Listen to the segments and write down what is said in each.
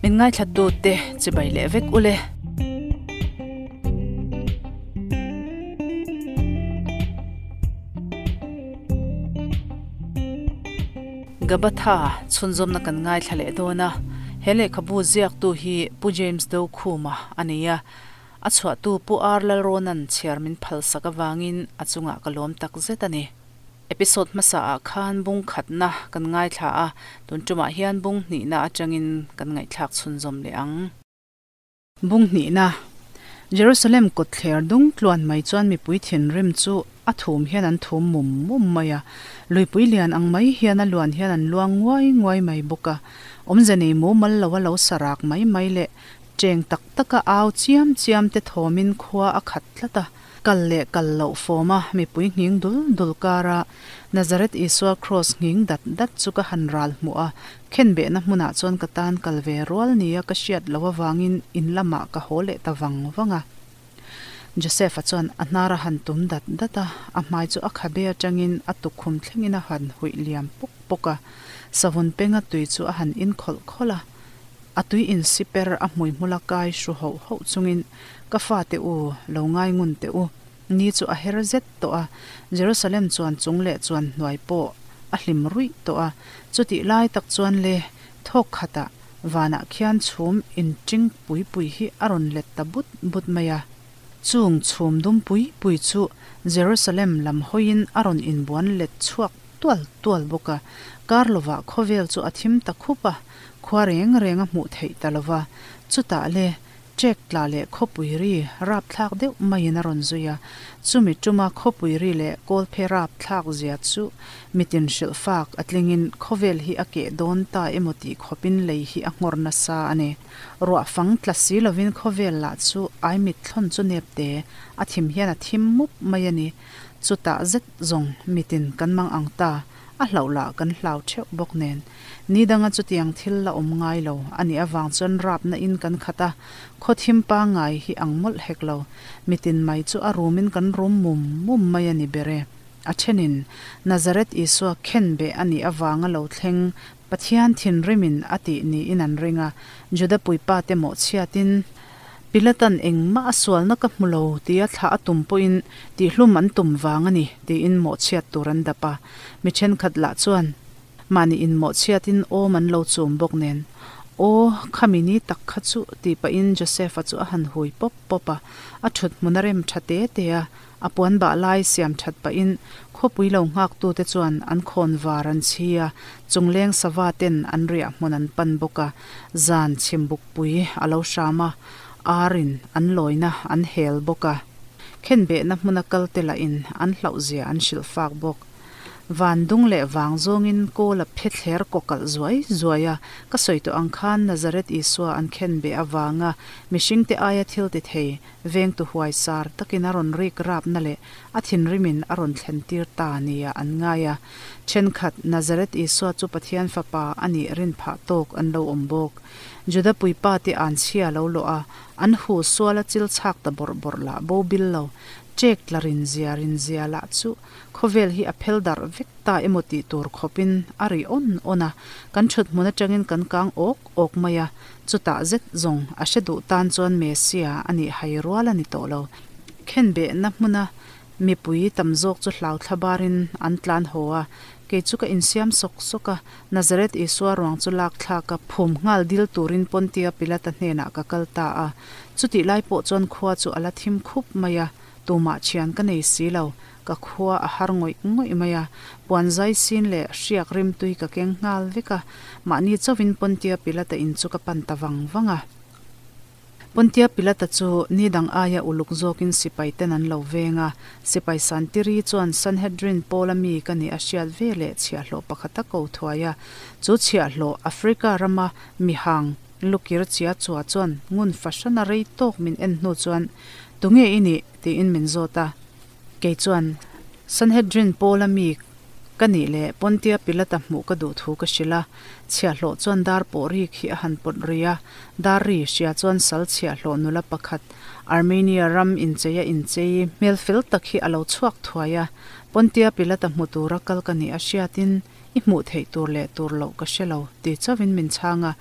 Min ngaithla te chibai leh vek ule. Gabatha chhunzawmna kan ngaithla leh dawn a, he lehkhabu ziaktu hi Pu James Dokhuma a ni a, a chhuahtu Pu R Lalrawna'n chhiar min phalsak avangin a chungah ka lawm tak zet a ni. Episode hmasa ah khan bung khatna kan ngaithla a, tun tumah hian bung hnihna atangin kan ngaihthlak chhunzawm leh ang. Bung hnihna, Jerusalem kawtthler dung tluan mai chuan mipui thinrim chu a thum hian an thum mum mum mai a, luipui lian ang mai hian a luan hian an luang nguai nguai mai bawk a, awmze nei mumal lo a lo sarak mai mai leh cheng tak taka au chiam chiam te thawmin khua a khat tlat a. Kal leh kal loh fawm a mipui nghing dul dul kar a, Nazareth Isua kraws nghing dat dat chu ka han ral hmuh a, khenbehna hmunah chuan ka tan kal ve rual nia ka hriat loh avangin in lamah ka haw leh ta vang vang a. Joseph-a chuan a hnar a han tum dat dat a, a hmai chu a khabe atangin a tukkhum thlengin a han huih liam pawk pawk a, savun penga tui chu a han inkhawlh khawlh a. A tui in siper a hmuihmul a kai hru hoh hoh chungin, Ka fate u, lo ngai ngun teh u. Ni chu a her zet tawh a, Jerusalem chuan chung leh chuan hnuai pawh a hlim ruih tawh a. Chutih lai tak chuan le, thawk khatah vanah khian chhum inṭing pui pui hi a rawn let ta but but mai a. Chung chhum dum pui pui chu Jerusalem lam hawiin a rawn inbuan let chhuak tual tual bawk a. Kar lovah khawvel chu a thim ta khup a. Khua reng reng a hmuh theih ta lo va, chutah le ṭek tla leh khawpui ri rapthlak deuh maiin a rawn zui a, chumi ṭuma khawpui ri leh kawlphe rapthlak zia chu mitin hrilh fak a tlingin khawvel hi a keh dawn ta emaw tih khawpin lei hi a nghawr nasa a ni. Ruah fang tla si lovin khawvel lah chu ai mitthlawn chu nep te a thim hian a thim mup mai a ni. Chutah zet zawng mitin kan mang ang ta. A hlauh lah kan hlau theuh bawk nen. Ni danga chutiang thil la awm ngai lo a nih avang chuan rapna in kan khat a, khaw thim pangngai hi ang mawlh hek lo. Mitin mai chu a rumin kan rum mum mum mai a ni ber e. A thenin Nazareth Isua khenbeh a nih avanga lo thleng Pathian thinrimin a tih niin an ring a, Juda puipa te mawhchhiatin Pilatan engmah a sualna ka hmu lo tia thlah a tum pawhin tihlum an tum vang a ni tiin mawhchhiat tur an dap a. Mi thenkhat lah chuan mahni inmawhchhiatin awm an lo chum bawk nen, Aw, khami ni tak kha chu tih pahin Joseph-a chu a han hui pawp pawp a, a thut hmun a rem tha te te a. A puan bah lai siam that pahin khawpui lo nghaktute chuan an khawn var an chhi a, chungleng sava ten an riah hmun an pan bawk a, zan chhimbukpui a lo hram a, arin an lawina an hel bawk a, khenbehna hmuna kalte lahin an hlauhzia an hrilh fak bawk. Van dung leh vang zawngin kawl a phe thler kaw kalh zuai zuai a, ka sawi tawh ang khan Nazareth Isua an khenbeh avanga mihringte aia thil ti thei Vengtu huaisar takin a rawn rik rapna leh a thinrimin a rawn thlentir ta nia an ngai a. Thenkhat, Nazareth Isua chu Pathian Fapa a nih rin phah tawk an lo awm bawk. Juda puipa te an chhia lo lawh a, an hu sual a chil chhak ta bawrh bawrh lah bo bil lo. Ṭek tla rinzia rinzia lah chu khawvel hi a phel darh vek ta emaw tih tur khawpin a ri awn awn a, kan ṭhuthmun aṭangin kan kang awk awk mai a. Chutah zet zawng a hre duh tan chuan Messia a nih hai rual a ni tawh lo. Khenbehna hmuna mipui tam zawk chu hlau thla barin an tlan haw a, kei chu ka insiam sawk sawk a, Nazareth Isua ruang chu lak thlak a phum nghal dil turin Pontia Pilata hnenah ka kal ta a. Chutih lai pawh chuan khua chu a la thim khup mai a, tumah thian ka nei si lo. Ka khua a har ngawih ngawih mai a, puan zai sin leh hriak rimtui ka keng nghal vek a, mahni chauhin Pontia Pilata in chu ka pan ta vang vang a. Pontia Pilata chu ni dang aia uluk zawkin sipai ten an lo veng a, sipai Santiri chuan Sanhedrin pawla mi ka nih a hriat ve leh chhiahhlawh pakhat a ko thuai a, chu chhiahhlawh Africa rama mihang lukir chia chua chuan ngun fahran a rei tawk min en hnu chuan, Tunge i nih? tiin min zawt a. Kei chuan Sanhedrin pawla mi ka nih leh Pontia Pilata hmuh ka duh thu ka hrilh a, chhiahhlawh chuan dar pawh rik hi a han pawt ri a, dar ri hria chuan sal chhiahhlawh nula pakhat Armenia ram incheia inchei hmel fel tak hi a lo chhuak thuai a, Pontia Pilata hmu tura kal ka nih a hriatin I hmuh theih tur leh tur loh ka hre lo, ti chauhin min chhang a,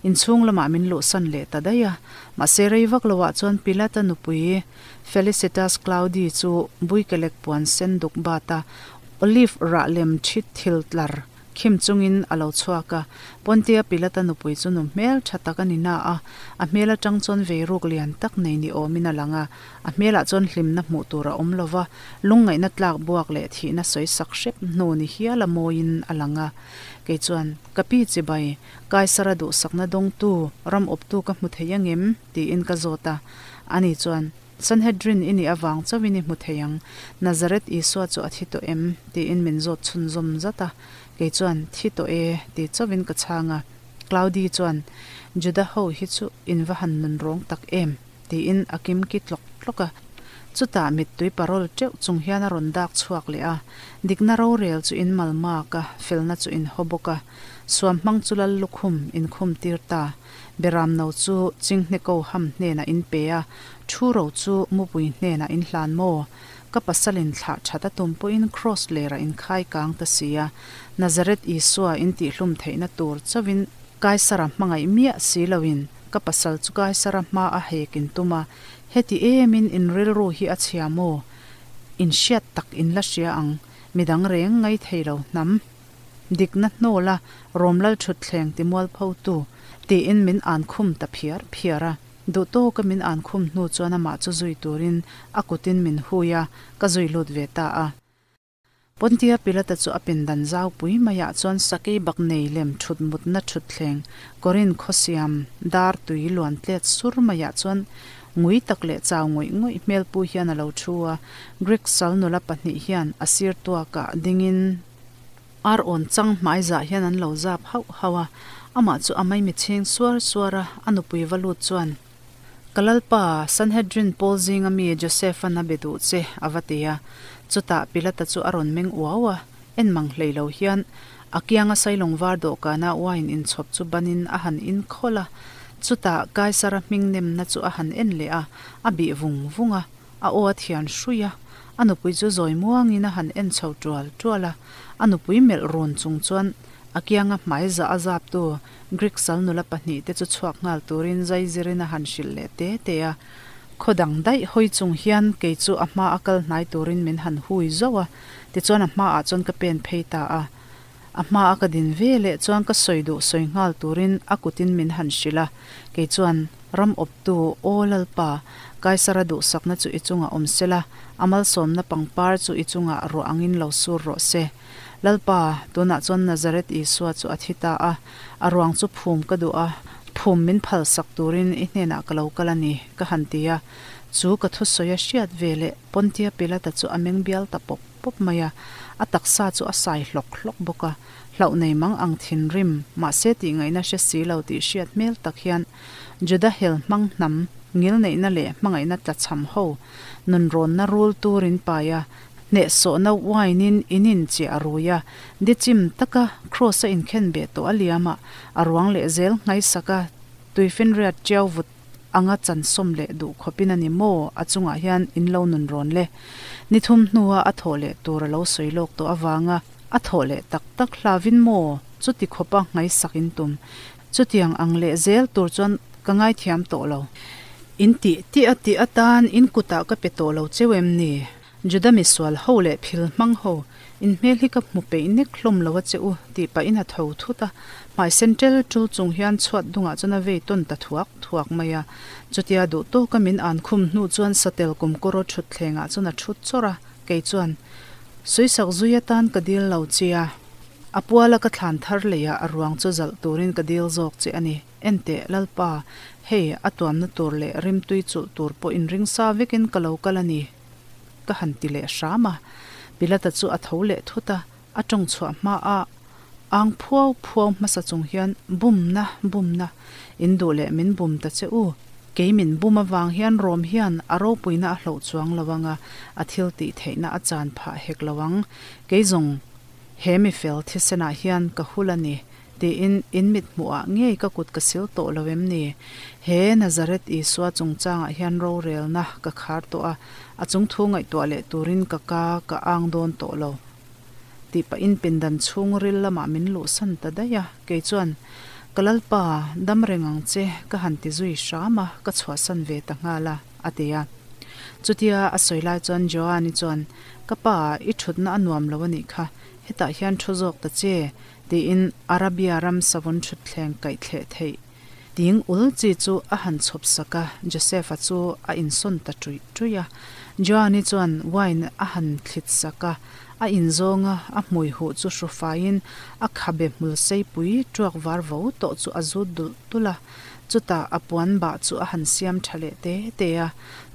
inchhung lamah min luhsan leh ta daih a. Mahse rei vak loah chuan Pilata nupui Felicitas Claudi chu buikelek puan sen duk bat a, olive rah lem ṭhit thil tlar khim chungin a lo chhuak a. Pontia Pilata nupui chu nu hmel ṭha tak a ni na a, a hmel aṭang chuan veiruk lian tak nei ni awmin a lang a. A hmelah chuan hlimna hmuh tur a awm lo va, lungngaihna tlak buak leh thihna sawi sak hrep hnu ni hial a mawiin a lang a. Kei chuan, Ka pi chibai, Kaisara duhsakna dawngtu, ram awptu ka hmu thei angem? tiin ka zawt a. Ani chuan, Sanhedrin i nih avang chauhin i hmu thei ang, Nazareth Isua chu a thi tawh em? tiin min zawt chhunzawm zat a. Kei chuan, Thi tawh e, ti chauhin ka chhang a. Claudi chuan, Juda ho hi chu in va han nun rawng tak em? Tiin a kimki tlawk tlawk a. Chutah mittui parol teuh chung hian a rawn dak chhuak leh a. Dikna rorel chu in malmak a, felna chu in haw bawk a. Suam hmang chu lal lukhum in khum tir ta. Beram no chu Chinghne-ko ham hnenah in pe a, thu ro chu mupui hnenah in hlan maw? Ka pasalin thlah that a tum pawhin Kraws lerah in khai kang ta si a. Nazareth Isua in tihhlum theihna tur chauhin Kaisara hmangaih miah si loin Ka pasal chu Kaisara hma a hek in tum a, heti emin in rilru hi a chhia maw? In hriat tak in la hria ang, midang reng ngai thei lo hnam. Dikna hnawla Rawmlal thutthleng ti mualphotu, tiin min an khum ta phiar phiar a. Duh tawka min an khum hnu chuan amah chu zui turin a kutin min hui a, ka zui lut ve ta a. Pontia Pilata chu a pindan zau pui maiah chuan sakei bak nei lem thut mutna thutthleng Korin khawsiam dar tui luan tlet sur maiah chuan ngui tak leh chau ngawih ngawih hmel pu hian a lo thu a. Greek sal nula pahnih hian a sir tuakah dingin ar awn chang hmai zah hian an lo zap hauh hauh a. Amah chu a maimi chhing suar suar a, a nupui va lut chuan, Ka Lalpa, Sanhedrin pawl zinga mi Joseph-a'n a be duh che, a va ti a. Chutah Pilata chu a rawn meng uau a, en mang hlei lo hian a kianga sailawng var dawhkana wine inchhawp chu banin a han inkhawlh a. Chutah Kaisara hming nemna chu a han en leh a, a bih vung vung a, a aw a thian hruih a. A nupui chu zawi muangin a han en chho tual tual a, a nupui melh run chung chuan a kianga hmai zah a zaptu Greek sal nula pahnihte chu chhuak nghal turin zai zirin a han hrilh leh te te a. Khaw dang daih hawi chung hian kei chu a hma a kal hnai turin min han hui zauh a, tichuan a hmaah chuan ka pen phei ta a. A hma a ka din ve leh chuan ka sawi duh sawi nghal turin a kutin min han hrilh a, kei chuan ram awptu Aw Lalpa, Kaisara duhsakna chu i chungah awm sela, a malsawmna pangpar chu i chungah ruah angin lo sur rawh se. Lalpa, tunah chuan Nazareth Isua chu a thi ta a, a ruang chu phum ka duh a, phum min phal sak turin i hnenah ka lo kal a ni, ka han ti a. Chu ka thusawi a hriat ve leh Pontia Pilata chu a meng bial ta pawp pawp mai a, a taksa chu a sai hlawk hlawk bawk a, hlauh nei mang ang thinrim, mahse tihngaihna hre si lo tih hriat hmel tak hian Juda hel hmang hnam, ngilneihna leh hmangaihna tlachham ho nunrawnna rul turin pai a, Hnehsawhna wine-in in in chiah a rui a, di chim taka Kraws a inkhen beh tawh a liam a, a ruang leh zel nghaisak a, tuifinriat tiau vut anga chansawm leh duh khawpin a ni maw a chungah hian in lo nun rawn le. Ni thum hnua a thawh leh tur a lo sawi lawk tawh avanga a thawh leh tak tak hlavin maw chuti khawpa nghaisak in tum chutiang ang leh zel tur chuan ka ngaithiam tawh lo. In tih tih a tih atan in kutah ka pe tawh lo cheu em ni? Juda misual ho leh phil hmang ho, in hmel hi ka hmu peih nek hlawm lo a che u, tih pahin a tho thut a. Hmai sen tel tul chung hian chhuat dungah chuan a vei tawn ta thuak thuak mai a. Chutia duh tawka min an khum hnu chuan satel kum kawraw thut thlengah chuan a thut chawrh a, kei chuan, Suisak zui atan ka dil lo che a, a puala ka thlan thar leiah a ruang chu zalh turin ka dil zawk che a ni. Enteh, Lalpa, hei, a tuamna tur leh rimtui chulh tur pawh inringsa vekin ka lo kal a ni, ka han ti leh hram a. Pilata chu a tho leh thut a, a tawng chhuah hma a ang phuau phuau hmasa chung hian, Bumna, bumna, in duh leh min bum ta che u. Kei min bum avang hian Rom hian a ropuina a hloh chuang lo ang a, a thil tih theihna a chan phah hek lo ang. Kei zawng he mifel thisenah hian ka hul a ni. Tiin in mit hmuhah ngei ka kut ka sil tawh lo em ni? He Nazareth Isua chungchangah hian rorelna ka khar tawh a, a chungthu ngaihtuah leh turin ka ka ka ang dawn tawh lo. Tih pahin pindan chhungril lamah min luhsan ta daih a, kei chuan, Ka Lalpa, dam reng ang che, ka han ti zui hram a, ka chhuahsan ve ta nghal a, a ti a. Chutia a sawi lai chuan Joani chuan, Ka pa, i thutna a nuam lo a nih kha, hetah hian thu zawk ta che, tiin Arabia ram savun thutthleng kaih thleh theih ting ul chi chu a han chhawp sak a, Joseph-a chu a insawn ta ṭuih ṭuih a. Joani chuan wine a han thlit sak a, a inzawng a, a hmui huh chu hru faiin a khabe hmul seipui ṭuak var vo tawh chu a zut dulh dulh a. Chutah a puan bah chu a han siam tha leh te te a.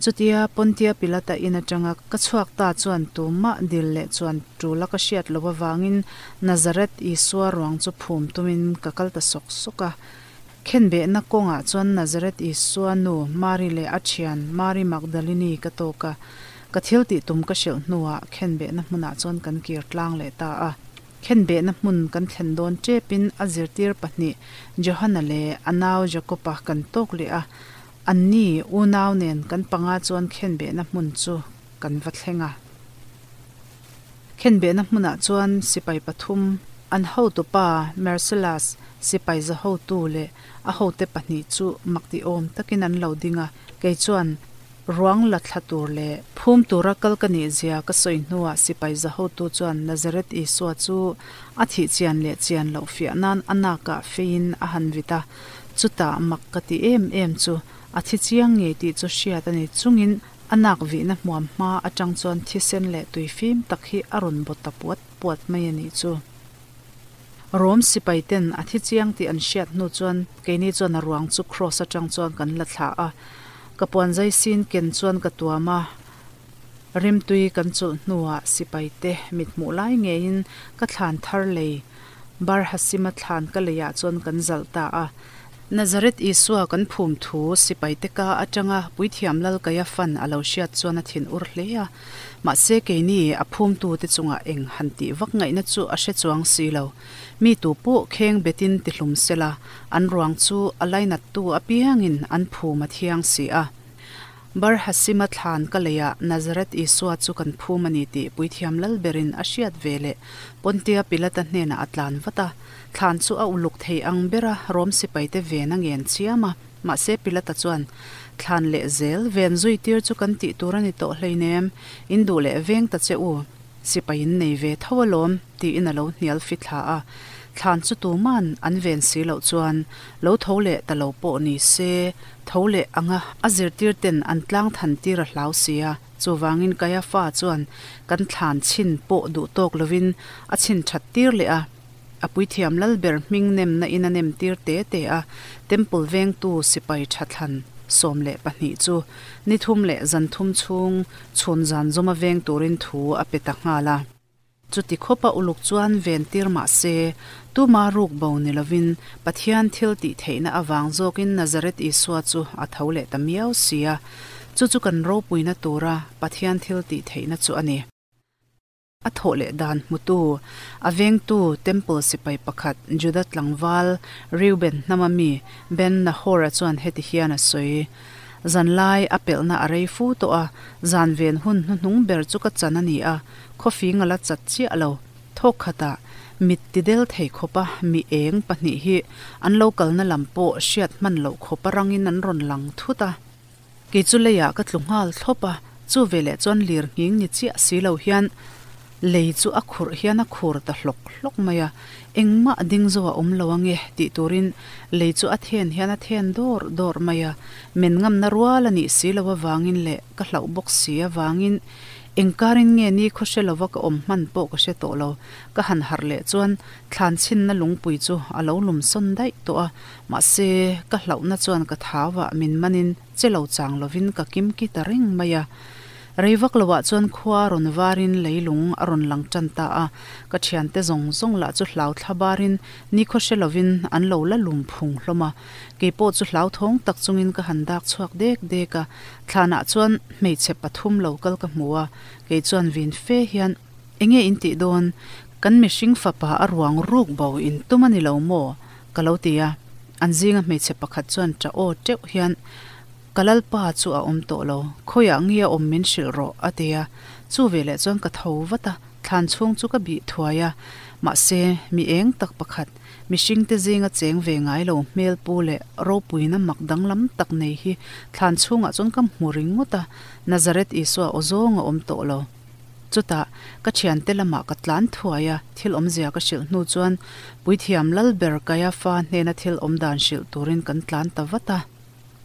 Chutia Pontia Pilata in atanga ka chhuak ta chuan tumah dil leh chuan tul a ka hriat loh avangin Nazareth Isua ruang chu phum tumin ka kal ta sawk sawk a. Khenbehna kawngah chuan Nazareth Isua nu Mari leh a thian Mari Magdalini ka tawk a. Ka thil tih tum ka hrilh hnuah khenbehna hmunah chuan kan kir tlang leh ta a. Khenbehna hmun kan thlen dawn tepin a zirtir pahnih Johana leh a nau Jakoba kan tawk leh a, anni unau nen kan panga chuan khenbehna hmun chu kan va thleng a. Khenbehna hmunah chuan sipai pathum, an hotupa Marcellus, sipai za hotu leh a hote pahnih chu maktiawm takin an lo ding a, kei chuan Ruang la thla tur leh phum tura kal ka nih zia ka sawi hnuah sipai za hotu chuan Nazareth Isua chu a thih chian leh chian loh fiah nan a nakah feiin a han vit a, chutah mak ka ti em em chu a thi chiang ngei tih chu hriat a ni chungin a nak vihna hmuam hma atang chuan thisen leh tui fim tak hi a rawn baw ta puat puat mai a nih chu. Rom sipai ten a thi chiang tih an hriat hnu chuan keini chuan a ruang chu cross atang chuan kan la thla a, ka puan zai sin ken chuan ka tuam a, rimtui kan chulh hnuah sipai te mit hmuh lai ngeiin ka thlan thar lei Bar Hasima thlan ka leiah chuan kan zalh ta a. Nazareth Isua kan phum thu sipai te ka atanga Puithiam Lalkaia fan a lo hriat chuan a thin ur hle a. Mahse keini a phumtu te chungah eng han tih vak ngaihna chu a hre chuang si lo. Mi tu pawh kheng betin ti hlum sela, an ruang chu a lainattu apiangin an phum a thiang si a. Bar Hasima thlan ka leiah Nazareth Isua chu kan phum a ni tih Puithiam Lalberin a hriat ve leh Pontia Pilata hnenah a tlan vat a. Thlan chu a uluk thei ang bera Rom sipaite ven a ngen chiam a, mahse Pilata chuan, Thlan leh zel, ven zui tir chu kan tih tur a ni tawh hleinem, in duh leh veng ta che u, sipai in nei ve tho alawm, tiin a lo hnial fi thla a. Thlan chu tuman an ven si loh chuan lo tho leh ta lo pawh ni se, tho leh anga a zirtir ten an tlang than tir a hlau si a, chuvangin Kaiafa chuan kan thlan chhin pawh duh tawk lovin a chhin that tir leh a. A puithiam lalber hming nemna in a nem tir te te a, Temple vengtu sipai tha thlan 12 chu ni thum leh zan thum chhung chhun zan zawma veng turin thu a pe ta nghal a. Chuti khawpa uluk chuan ven tir mah se, tuma ruk bo ni lovin Pathian thil tih theihna avang zawkin Nazareth Isua chu a tho leh ta miau si a, chu chu kan ropuina tura Pathian thil tih theihna chu a ni. A thawh leh dan hmutu, a vengtu Temple sipai pakhat Juda tlangval Reuben hnama mi Ben Nahor-a chuan heti hian a sawi, Zanlai a pelhna a rei fu tawh a, zan ven hun hnuhnung ber chu ka chan a ni a, khawfing a la chat chiah lo. Thawk khatah mit ti del thei khawpa mi eng pahnih hi an lo kalna lam pawh hriat hman loh khawpa rangin an rawn lang thut a. Kei chu leiah ka tlu nghal thlawp a, chu veleh chuan lir nghing ni chiah si lo hian lei chu a khurh hian a khur ta hlawk hlawk mai a, engmah ding zo a awm lo ange tih turin lei chu a then hian a then dawr dawr mai a, men ngamna rual a nih si lo avangin leh ka hlauh bawk si avangin engkarin nge ni khaw hre lova ka awm hman pawh ka hre tawh lo, ka han harh leh chuan thlan chhinna lungpui chu a lo lum sawn daih tawh a. Mahse, ka hlauhna chuan ka thauah min manin che lo chang lovin ka kim ki ta reng mai a. Rei vak loah chuan khua a rawn varin leilung a rawn lang tan ta a, ka thiante zawng zawng lah chu hlau thla barin nikhaw hre lovin an lo la lum phung hlawm a. Kei pawh chu hlauthawng tak chungin ka han dak chhuak dek dek a, thlanah chuan hmeichhe pathum lo kal ka hmu a, kei chuan vin fe hian, Enge in tih dawn? Kan mihring fapa a ruang ruk bo in tum a ni lo maw? Ka lo ti a, an zinga hmeichhe pakhat chuan ṭah aw ṭeuh hian, Ka Lalpa chu a awm tawh lo, khawiah nge a awm min hrilh rawh, a ti a. Chu veleh chuan ka tho vat a, Thlan chhung chu ka bih thuai a, mahse mi eng tak pakhat, mihringte zinga cheng ve ngai lo hmel pu leh ropuina mak danglam tak nei hi thlan chhungah chuan ka hmu ringawt a, Nazareth Isua aw zawng a awm tawh lo. Chutah, ka thiante lamah ka tlan thuai a, thil awmzia ka hrilh hnu chuan Puithiam Lalber Kaiafa hnena thil awmdan hrilh turin kan tlan ta vat a.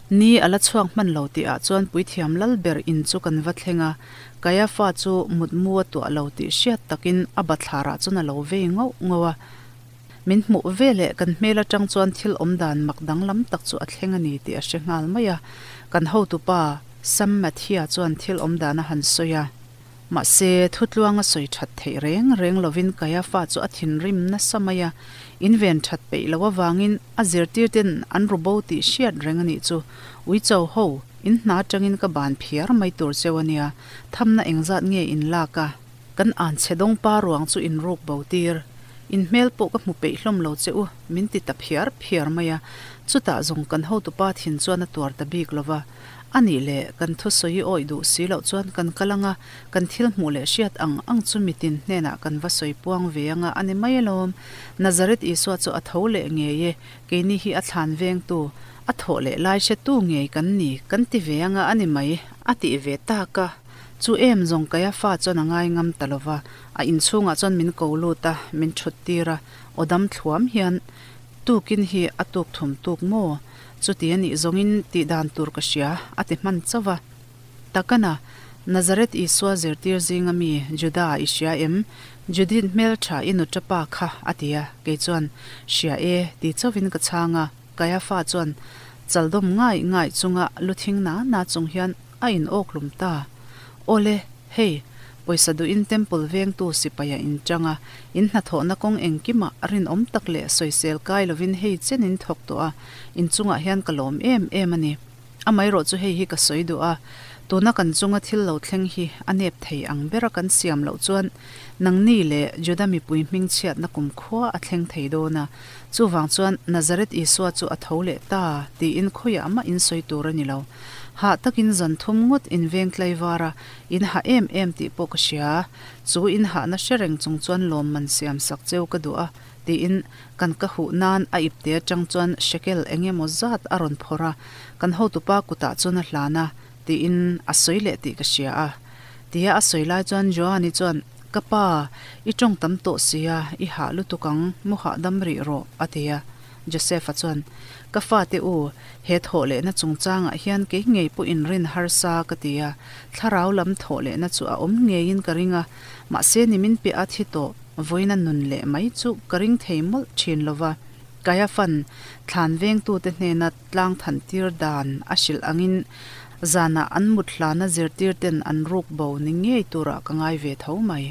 Ni a la chhuak hman lo tihah chuan Puithiam Lalber in chu kan va thleng a, Kaiafa chu mutmu a tuah lo tih hriat takin a bathlarah chuan a lo vei ngauh ngauh a. Min hmuh veleh kan hmel atang chuan thil awmdan mak danglam tak chu a thleng a ni tih a hre nghal mai a. Kan hotupa Sam Mathia chuan thil awmdan a han sawi a. Mahse, thutluanga sawi that theih reng reng lovin Kaiafa chu a thinrim nasa mai a. Inven that peih loh avangin a zirtirten an ru bo tih hriat reng a nih chu. Uicho ho, in hna atangin ka ban phiar mai tur cheu a nia, thamna engzat nge in lak a? Kan an chhe dawng pa ruang chu in ruk bo tir. In hmel pawh ka hmu peih hlawm lo che u, min ti ta phiar phiar mai a. Chutah zawng kan hotupa thin chuan a tuar ta bik lo va. A nih leh, kan thusawi awih duh si loh chuan kan kal anga, kan thil hmuh leh hriat ang ang chu mitin hnenah kan va sawi puang ve anga a ni mai alawm. Nazareth Isua chu a tho leh ngei e, keini hi a thlan vengtu, a thawh leh lai hretu ngei kan ni, kan ti ve anga a ni mai, a tih ve tak a. Chu em zawng Kaia fa chuan a ngai ngam ta lo va, a inchhungah chuan min ko lut a, min thut tir a, aw dam thluam hian, Tukin hi a tuk thum tuk maw? Chuti a nih zawngin tih dan tur ka hria, a ti hman chauh va. Takana, Nazareth Isua zirtir zinga mi Juda i hria em? Judith hmeltha i nuṭa pa kha, a ti a, kei chuan, Hria e, ti chauhin ka chhang a. Kaiafa chuan chaldawm ngai ngai chunga lu thing na na chung hian, A in awk hlum ta. Awle, hei, pawisa duhin Temple vengtu sipai a inchang a, in hnathawhna kawng engkimah rinawm tak leh sawisel kai lovin hei chen in thawk tawh a, inchungah hian ka lawm em em a ni. Amaherawh chu hei hi ka sawi duh a, tuna kan chunga thil lo thleng hi a nep thei ang bera kan siam loh chuan nangni leh Juda mipui hmingchhiatna kumkhua a thleng thei dawn a, chuvang chuan Nazareth Isua chu a tho leh ta tiin khawiah mah in sawi tur a ni lo. Hah takin zan thum ngawt in veng tlaivar a, in hah em em tih pawh ka hria. Chu in hahna hre reng chung chuan lawmman siam sak cheu ka duh a, tiin kan ka huh nan a ipte atang chuan shekel eng emaw zat a rawn phawrh a, kan hotupa kutah chuan a hlan a, tiin a sawi leh tih ka hria a. Tia a sawi lai chuan Joani chuan, Ka pa, i tawng tam tawh sia, i hah lutuk ang, mu hahdam rih rawh, a ti a. Joseph-a chuan, Ka fate u, he thawhlehna chungchangah hian kei ngei pawh inrin harsa ka ti a, thlarau lam thawhlehna chu a awm ngeiin ka ring a, mahse nimin piah a thi tawh, vawiina nun leh mai chu ka ring thei mawlh thin lo va. Kaiafan thlan vengtute hnena tlang thantir dan a hrilh angin zanah an mut hlana zirtirten an ruk bo ni ngei turah ka ngai ve tho mai.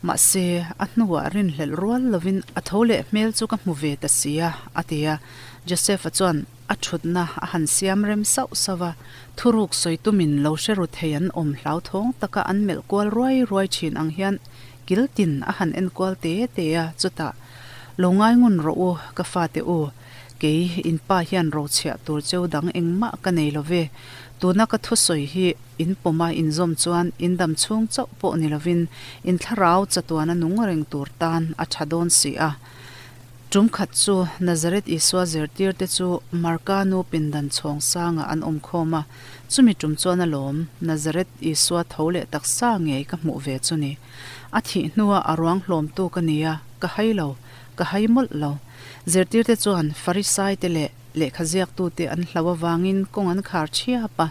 Mahse, a hnuah rinhlelh rual lovin a tho leh hmel chu ka hmu ve ta si a, a ti a. Joseph-a chuan a thutna a han siam rem sauh sauh a, thuruk sawi tumin lo hre ru thei an awm hlauthawng taka an melh kual ruai ruai thin ang hian kil tin a han en kual te te a, chutah, Lo ngai ngun rawh u, ka fate u, kei in pa hian rochhiah tur cheu dang engmah ka nei lo ve, tuna ka thusawi hi in pawma inzawm chuan in dam chhung chauh pawh ni lovin in thlarau chatuana nung reng tur tan a tha dawn si a. Tum khat chu Nazareth Isua zirtirte chu Marka nu pindan chhawng sangah an awm khawm a, chumi tum chuan a lawm, Nazareth Isua tho leh taksa ngei ka hmuh ve chu ni. A thih hnua a ruang hlawmtu ka ni a, ka hai lo, ka hai mawlh lo. Zirtirte chuan Farisaite leh lehkha ziaktute an hlau avangin kawng an khar thiap a,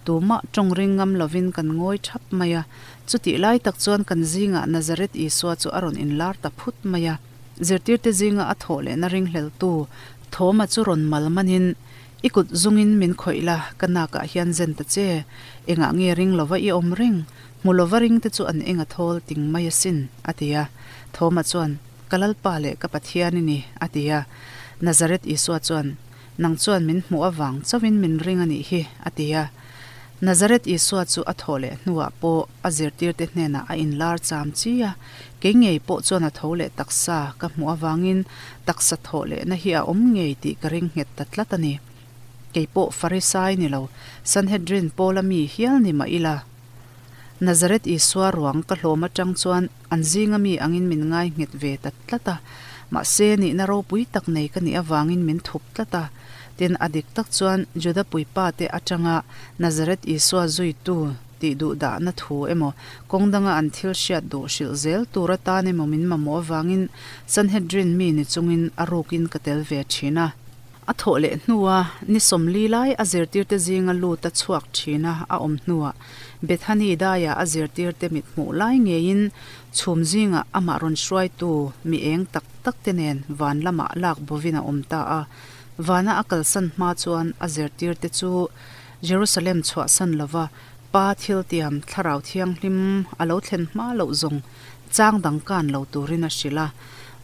tumah tawng ring ngam lovin kan ngawi thap mai a. Chutih lai tak chuan kan zingah Nazareth Isua chu a rawn inlar ta phut mai a. Zirtirte zinga a thawh lehna ringhleltu Thawma chu rawn mal manin, I kut zungin min khawih la, ka nakah hian zen ta che. Engah nge ring lova i awm reng? Hmu lova ringte chu an eng a thawl ting mai asin, a ti a. Thawma chuan, Ka Lalpa leh ka Pathian i ni, a ti a. Nazareth Isua chuan, Nang chuan min hmuh avang chauhin min ring a nih hi, a ti a. Nazareth Isua chu a thawh leh hnuah pawh a zirtirte hnenah a inlar cham chi a, kei ngei pawh chuan a tho leh taksa ka hmuh avangin taksa thawh lehna hi a awm ngei tih ka ring nghet ta tlat a ni. Kei pawh Farisai ni lo, Sanhedrin pawla mi hial ni mah ila. Nazareth Isua ruang ka hlawm atang chuan an zinga mi angin min ngai nghet ve ta tlat a, mahse nihna ropui tak nei ka nih avangin min thup tlat a. Tin, a dik tak chuan Juda puipa te atanga Nazareth Isua zuitu tih duh dahna thu emaw, kawng danga an thil hriat duh hrilh zel tur atan emaw min mamawh avangin Sanhedrin mi ni chungin a rukin ka tel ve thin a. A thawh leh hnua ni 40 lai a zirtirte zinga lut a chhuak thin a, a awm hnuah Bethany daiah a zirtirte mit hmuh lai ngeiin chhum zingah amah rawn hruaitu mi eng tak tak te nen van lamah lak bovin a awm ta a. Vana a kalsan hma chuan a zirtirte chu Jerusalem chhuahsan lova Pa thiltiam Thlarau Thianghlim a lo thlen hma loh zawng chang dang kan lo turin a hrilh a.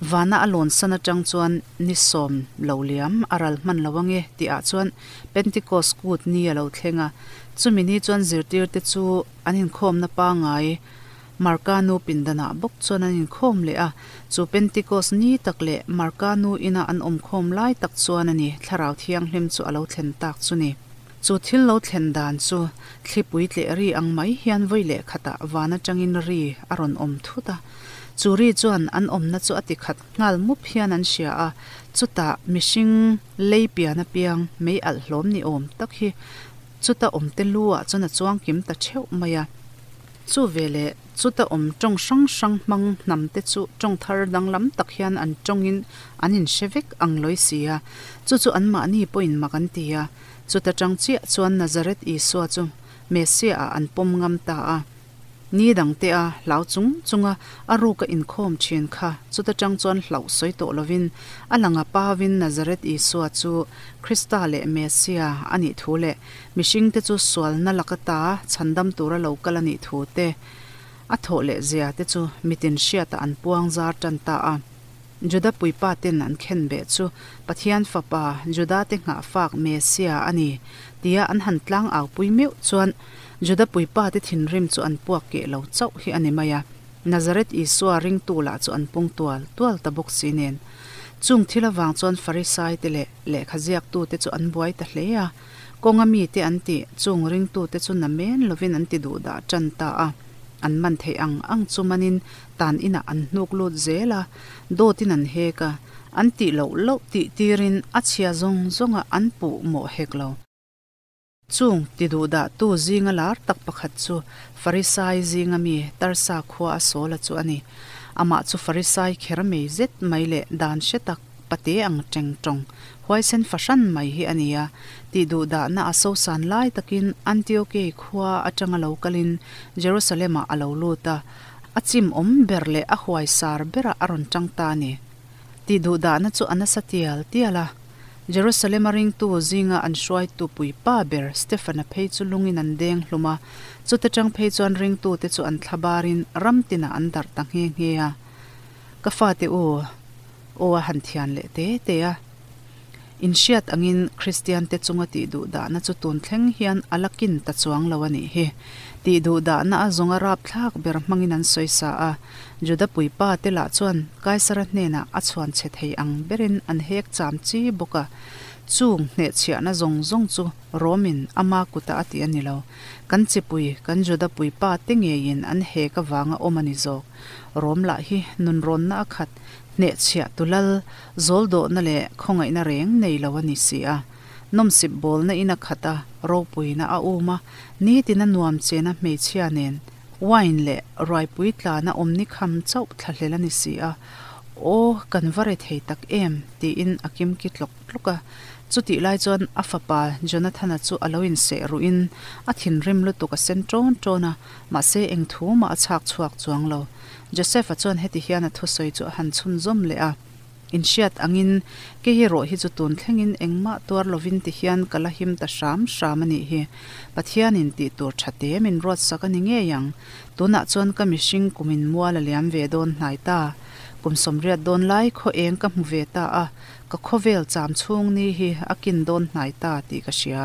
Vana a lawn san atang chuan ni 10 lo liam a ral hman lo ange tihah chuan Pentecost kut ni a lo thleng a. Chumi ni chuan zirtirte chu an inkhawmna pangai Marka nu pindanah bawk chuan an inkhawm leh a. Chu Pentecost ni tak leh Marka nu ina an awmkhawm lai tak chuan a ni Thlarau Thianghlim chu a lo thlen tak chu ni. Chu thil lo thlen dan chu thlipui tleh ri ang mai hian vawi leh khatah van atangin ri a rawn awm thut a. Chu ri chuan an awmna chu a ti khat nghal mup hian an hria a, chutah mihring lei pian apiang mei alh hlawm ni awm tak hi chuta awmte lu ah chuan a chuang kim ta theuh mai a. Chu veleh chuta awm tawng hrang hrang hmang hnam te chu tawng thar danglam tak hian an tawngin an inhre vek ang lawi si a, chu chu anmahni pawhin mak an ti a. Chuta tang chiah chuan Nazareth Isua chu Messiah ah an pawm ngam ta a. Ni dang te a hlau chung chunga a ruka inkhawm thin kha chuta tang chuan hlauh sawi tawh lovin a langa pavin Nazareth Isua chu Krista leh Messiah a nih thu leh mihringte chu sualna laka ta chhandam tura lo kal a nih thu te a thawh leh zia te chu mitin hriatah an puang zar tan ta a. Juda puipa ten an khen beh chu Pathian Fapa, Judate nghahfak Messiah a ni, tia an han tlang au pui meuh chuan Juda puipa te thinrim chu an puak keh lo chauh hi a ni mai a. Nazareth Isua ringtu lah chu an pung tual tual ta bawk si nen. Chung thil avang chuan Farisai te leh lehkha ziaktu te chu an buai ta hle a. Kawnga mite an tih chung ringtute chu namen lovin an ti duh dah tan ta a. An man theih ang ang chu manin tan inah an hnuk lut zel a, dawtin an hek a, an tih loh loh tih tirin a chhia zawng zawnga an puh mawh hek lo. Chung ti duh dahtu zinga lar tak pakhat chu Farisai zinga mi Tarsa khua a Saula chu a ni. Amah chu Farisai kher mei zet mai leh dan hre tak pate ang teng tawng huaisen fahran mai hi a ni a. Tih duh dahna a sosan lai takin Antiokei khua atanga lo kalin Jerusalem-ah a lo lut a. A chim awm ber leh a huai sar berah a rawn tang ta a ni. Tih duh dahna chu a nasa tial tial a. Jerusalem-a ringtu zinga an hruaitu puipa ber Stefan-a phei chu lungin an deng hlum a, chuta tang phei chuan ringtute chu an thlabarin ram tinah an darh ta nghe nghe a. Ka fate u, aw a han thian leh te te a. Inhriat angin Kristiante chunga tih duh dahna chu tun thleng hian a la kin ta chuang lo a nih hi. Tih duh dahna a zawnga rapthlak ber hmangin an sawi sa a. Juda puipa te lah chuan Kaisara hnenah a chhuan chhe thei ang berin an hek cham chi bawk a. Chung hnehchhiahna zawng zawng chu Romin ama kuta a tih a ni lo. Kan chipui, kan Juda puipa te ngeiin an hek avanga awm a ni zawk. Rom lah hi nunrawnna a khat. Hnehchhiah tu lal, zawl dawhna leh khawngaihna reng nei lo a ni si a. Nawmsip bawlna in a khat a, ropuina a um a, nitin a nuam chena hmeichhia nen wine leh ruaipui tlana awmni kham chauh thlahlel a ni si a. Aw, kan va re thei tak em? tiin a kimki tlawk tlawk a. Chutih lai chuan a fapa Jonathana chu a lo inseh ruhin a thinrim lutuk a sen ṭawn ṭawn a, mahse eng thu mah a chhak chhuak chuang lo. Joseph-a chuan heti hian a thusawi chu a han chhunzawm leh a, Inhriat angin, kei erawh hi chu tun thlengin engmah tuar lovin ti hian ka la him ta hram hram a nih hi. Pathianin tih tur tha te min ruatsak a ni ngei ang. Tunah chuan ka mihring kumin mual a liam ve dawn hnai ta. Kum 80 dawn lai khaw eng ka hmu ve ta a, ka khawvel cham chhung ni hi a kin dawn hnai ta tih ka hria.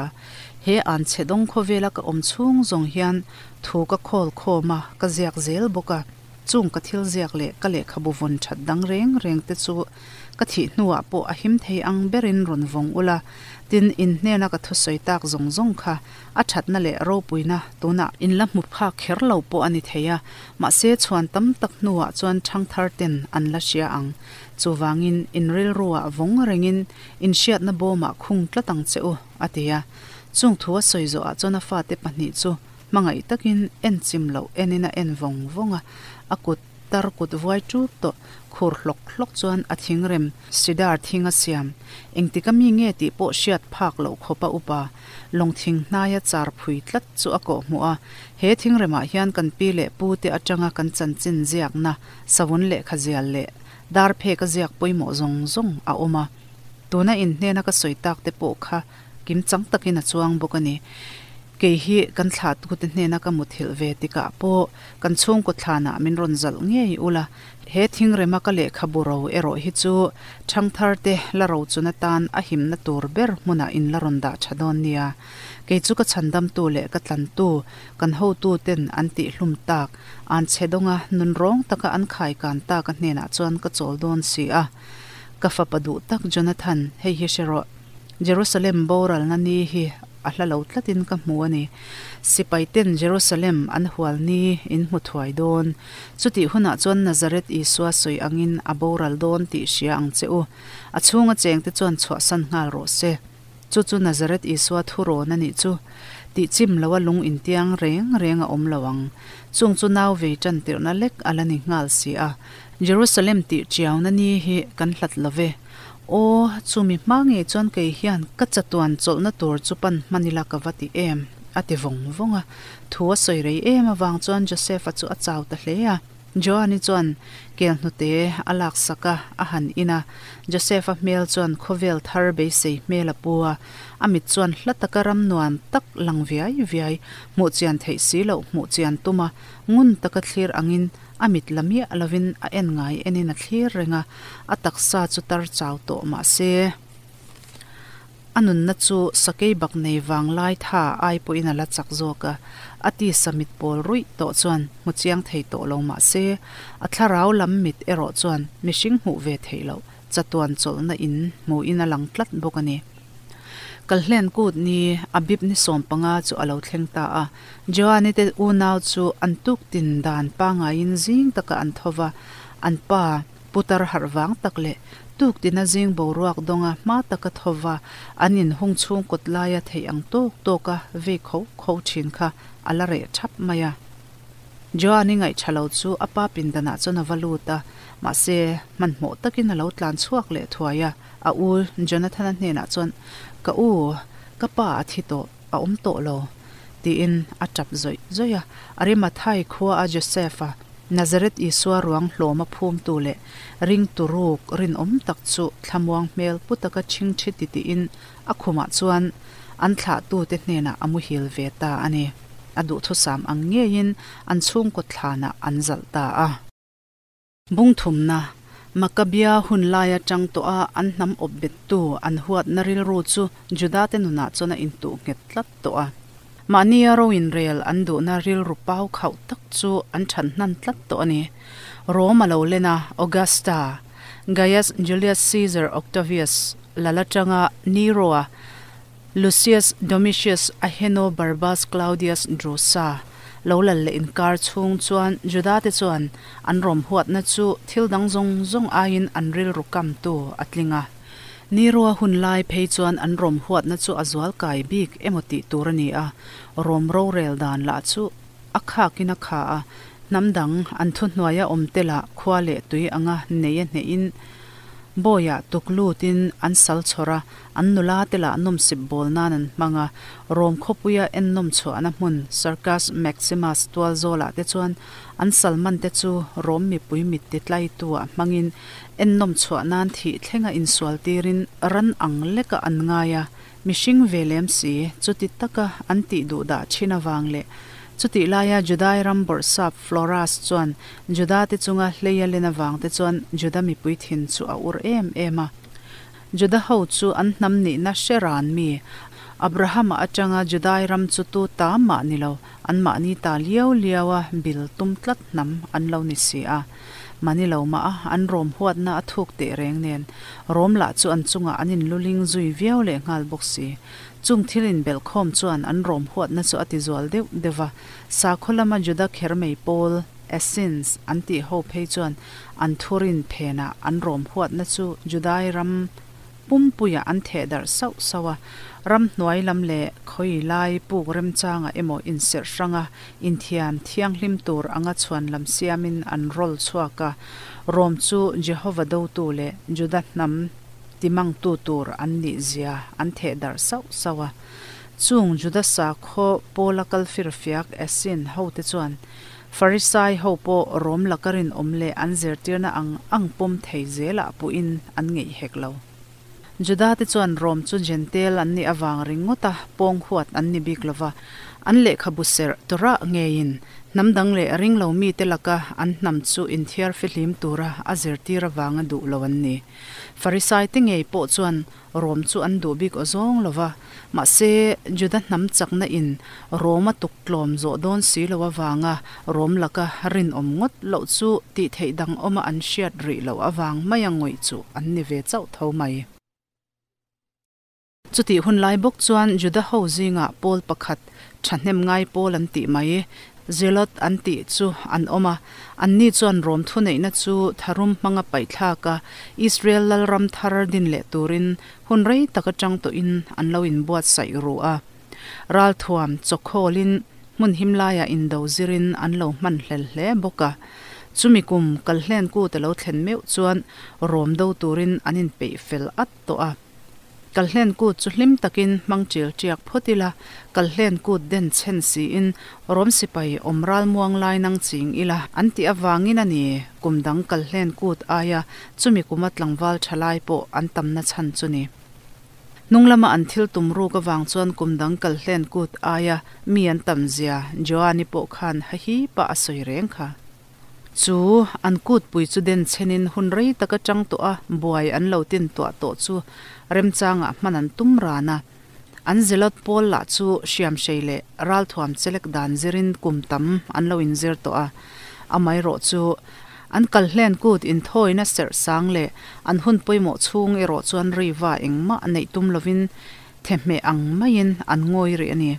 He an chhe dawng khawvela ka awm chhung zawng hian thu ka khawl khawm a, ka ziak zel bawk a. Chung ka thil ziak leh ka lehkhabu vawn that dang reng reng te chu ka thih hnuah pawh a him thei ang berin rawn vawng ula, tin in hnena ka thusawi tak zawng zawng kha a thatna leh ropuina tunah in la hmu phak kher lo pawh a ni thei a, mahse chhuan tam tak hnuah chuan thangthar ten an la hria ang. Chuvangin in rilruah vawng rengin in hriatna bawmah khung tlat ang che u, a ti a. Chung thu a sawi zawhah chuan a fate pahnih chu Hmangaih takin en chim loh enin a en vawng vawng a, a kut tar kut vuai ṭup tawh khur hlawk hlawk chuan a thingrem sidar thing a siam. Engtik a mi nge tih pawh hriat phak loh khawp a upa lawng thing hnaia char phui tlat chu a kawh hmuh a, he thingremah hian kan pi leh pu te aṭanga kan chanchin ziakna savun lehkha zial leh dar phek a ziak pawimawh zawng zawng a awm a, tuna inhnena ka sawi tak te pawh kha kim chang takin a chuang bawk a ni. Kei hi kan thlahtute hnena ka muthilh ve tikah pawh kan chhungkaw thlanah min rawn zalh ngei ula, he thingrema ka lehkhabu ro erawh hi chu ṭhangtharte la ro chun atan a himna tur ber hmunah in la rawn dah ṭha dawn nia. Kei chu ka chhandamtu leh ka tlantu, kan hotuten an tihhlum tak, an chhe dawnga nunrawng taka an khaikan tak a hnenah chuan ka chawl dawn si a. Ka fapa duh tak Jonathan, hei hi hre rawh. Jerusalem boralna ni hi a hla lo tlatin ka hmu a ni. Sipai ten Jerusalem an hual ni in hmu thuai dawn. Chutih hunah chuan Nazareth Isua sawi angin a boral dawn tih hria ang che u. A chhunga chengte chuan chhuahsan nghal rawh se. Chu chu Nazareth Isua thurawn a nih chu. Tih chim loa lung intiang reng reng a awm lo ang. Chung chu nau vei tan tirhna lek a la ni nghal si a. Jerusalem tih chiauna ni hi kan hlat lo ve. Aw, chumi hma ngei chuan kei hian ka chatuan chawlhna tur chu pan hman ila ka va ti em? a ti vawng vawng a. Thu a sawi rei em avang chuan Joseph-a chu a chau ta hle a. Joan-i chuan kel hnute a laksak a, a han in a. Joseph-a hmel chuan khawvel thar beisei hmel a pu a, a mit chuan hla taka ram nuam tak lang viai viai, hmuh chian theih si loh hmuh chian tum a, ngun taka thlir angin A mit la miah lovin a en ngai enin a thlir reng a, a taksa chu tar chau tawh mah se a nunna chu sakei bak nei vang lai tha ai pawhin a la chak zawk a, a tisa mit pawl ruih tawh chuan hmu chiang thei tawh lo mah se a thlarau lam mit erawh chuan mihring hmuh ve theih loh chatuan chawlhna in hmuhin a lang tlat bawk a ni. Kalhlen kut ni a bip ni 15 chu a lo thleng ta a, Joani te unau chu an tuk tin dan pangaiin zing taka an tho va, an pa putar harh vang tak leh tuk tina zing boruak dawnga hma taka tho va an inhung chhung kawt laia theih ang tawk tawka vei kho kho thin kha a la reh thap mai a. Joani ngaihṭha lo chu a pa pindanah chuan a va lut a, mahse hmanhmawh takin a lo tlan chhuak leh thuai a, a u Jonathana hnenah chuan, Ka u, ka pa a thi tawh, a awm tawh lo, tiin a ṭap zawih zawih a. Arimathai khua a Joseph-a, Nazareth Isua ruang hlawma phumtu leh ringtu ruk rinawm tak chu thlamuang hmel pu taka ṭhingṭhi titihin A khumah chuan an thlahtute hnenah a muhil ve ta a ni. A duhthusam ang ngeiin an chhungkaw thlanah an zalh ta a. Bungthumna, Makkabia hun lai atang tawha an hnam awp bettu an huatna rilru chu Judate nunah chuan a intuh nghet tlat tawh a. Mahnia ro inrel an duhna rilru pau khauh tak chu an than hnan tlat tawh a ni. Rome a lo len a, Augusta, Gaius Julius Caesar Octavius, Lal atanga Nero-a, Lucius Domitius Ahenobarbus Claudius Drusa lo lal leh inkar chhung chuan Juda-te chuan an rawm huatna chu thil dang zawng zawng aiin an rilru kamtu a tling a. Nero-a hun lai phei chuan an rawm huatna chu a zual kai bik emaw tih tur a ni a, Rom rorel dan lah chu a khakin a kha a, hnam dang an thuhnuaia awmte lah khua leh tui anga nei a hnehin Bawiah tuk lutin an sal chhawr a, an nula te lah nawmsip bawl nan an hmang a. Rom khawpuia ennawm chhuahna hmun Circus Maximus tual zawlah te chuan an sal man te chu Rom mipui mit ti tlaitu ah hmangin ennawm chhuah nan thih thlenga insual tirin ran ang lekah an ngai a. Mihring ve lem si, chuti taka an tih duh dah thin avang leh chutih laia Judai ram bawrhsap Floras chuan Juda te chunga hlei a len avang te chuan Juda mipui thin chu a ur em em a. Juda ho chu an hnam nihna hre ran mi, Abrahama atanga Judai ram chu tu ta mah ni lo, Anmahni ta liau liaua bil tum tlat hnam an lo ni si a. Mani lo mah a, an rawm huatna a thuk teh reng nen, rawm lah chu an chungah an inluling zui viau leh nghal bawk si. Chung thil inbelhkhawm chuan an rawm huatna chu a tizual deuh deuh va. Sakhaw lama Juda kher mei pawl, Essenes, an tih ho phei chuan an thurin phenah an rawm huatna chu Judai ram Pumpuiah an theh darh sauh sauh a, ramhnuai lam leh khawi lai puk remchangah emaw inserh hranga inthian thianghlim tur anga chhuan lam siamin an rawl chhuak a, Rom chu Jehova dotu leh Juda hnam timangtu tur an nih zia an theh darh sauh sauh a. Chung Juda sakhaw pawla kal firfiak Essene hote chuan Farisai ho pawh Rom laka rinawm leh an zirtirna ang ang pawm thei zelah puhin an ngeih hek lo. Judate chuan Rom chu Jentail an nih avang ringawta pawng huat an ni bik lova, an lehkhabu serh Torah ngeiin hnam dang leh ringlo mite laka an hnam chu inthiar fihlim tura a zirtir avanga duh lo an ni. Farisaite ngei pawh chuan Rom chu an duh bik awzawng lo va, mahse, Juda hnam chakna in Rom a tuk tlawm zawh dawn si lo avanga Rom laka rinawm ngawt loh chu tih theih dang awma an hriat rih loh avang maia ngawih chu an ni ve chauh tho mai. Chutih hun lai bawk chuan Juda ho zingah pawl pakhat thahnem ngai pawl an tih mai, Zealot an tih chu an awm a, anni chuan Rom thuneihna chu tharum hmanga paihthlak a, Israel lalram thar din leh turin hun rei tak atang tawhin an lo inbuatsaih ru a. Ralthuam chawkhawlin hmun him laiah indo zirin an lo hman hlel hle bawk a. Chumi kum kalhlen kut a lo thlen meuh chuan Rom do turin an inpeih fel at tawh a. Kalhlen kut chu hlim takin hmang ṭil ṭiak phawt ila, kalhlen kut den chhen siin Rom sipai awm ral muang lai nang ching ila an tih avangin a ni. Kum dang kalhlen kut aia chumi kuma tlangval ṭha lai pawh an tamna chhan chu ni. Hnung lama an thil tum ruk avang chuan kum dang kalhlen kut aia mi an tam zia Joani pawh khan hahi pah a sawi reng kha. Chu an kutpui chu den chhenin hun rei tak atang tawh a buai an lo tin tuah tawh chu remchangah hman an tum ran a. An Zelot pawl lah chu hriamhrei leh ralthuam chelek dan zirin kum tam an lo inzir tawh a. Amaherawh chu an kalhlen kut inthawina serh sang leh an hun pawimawh chhung erawh chuan riva engmah neih tum lovin thehmeh ang maiin an ngawi rih a ni.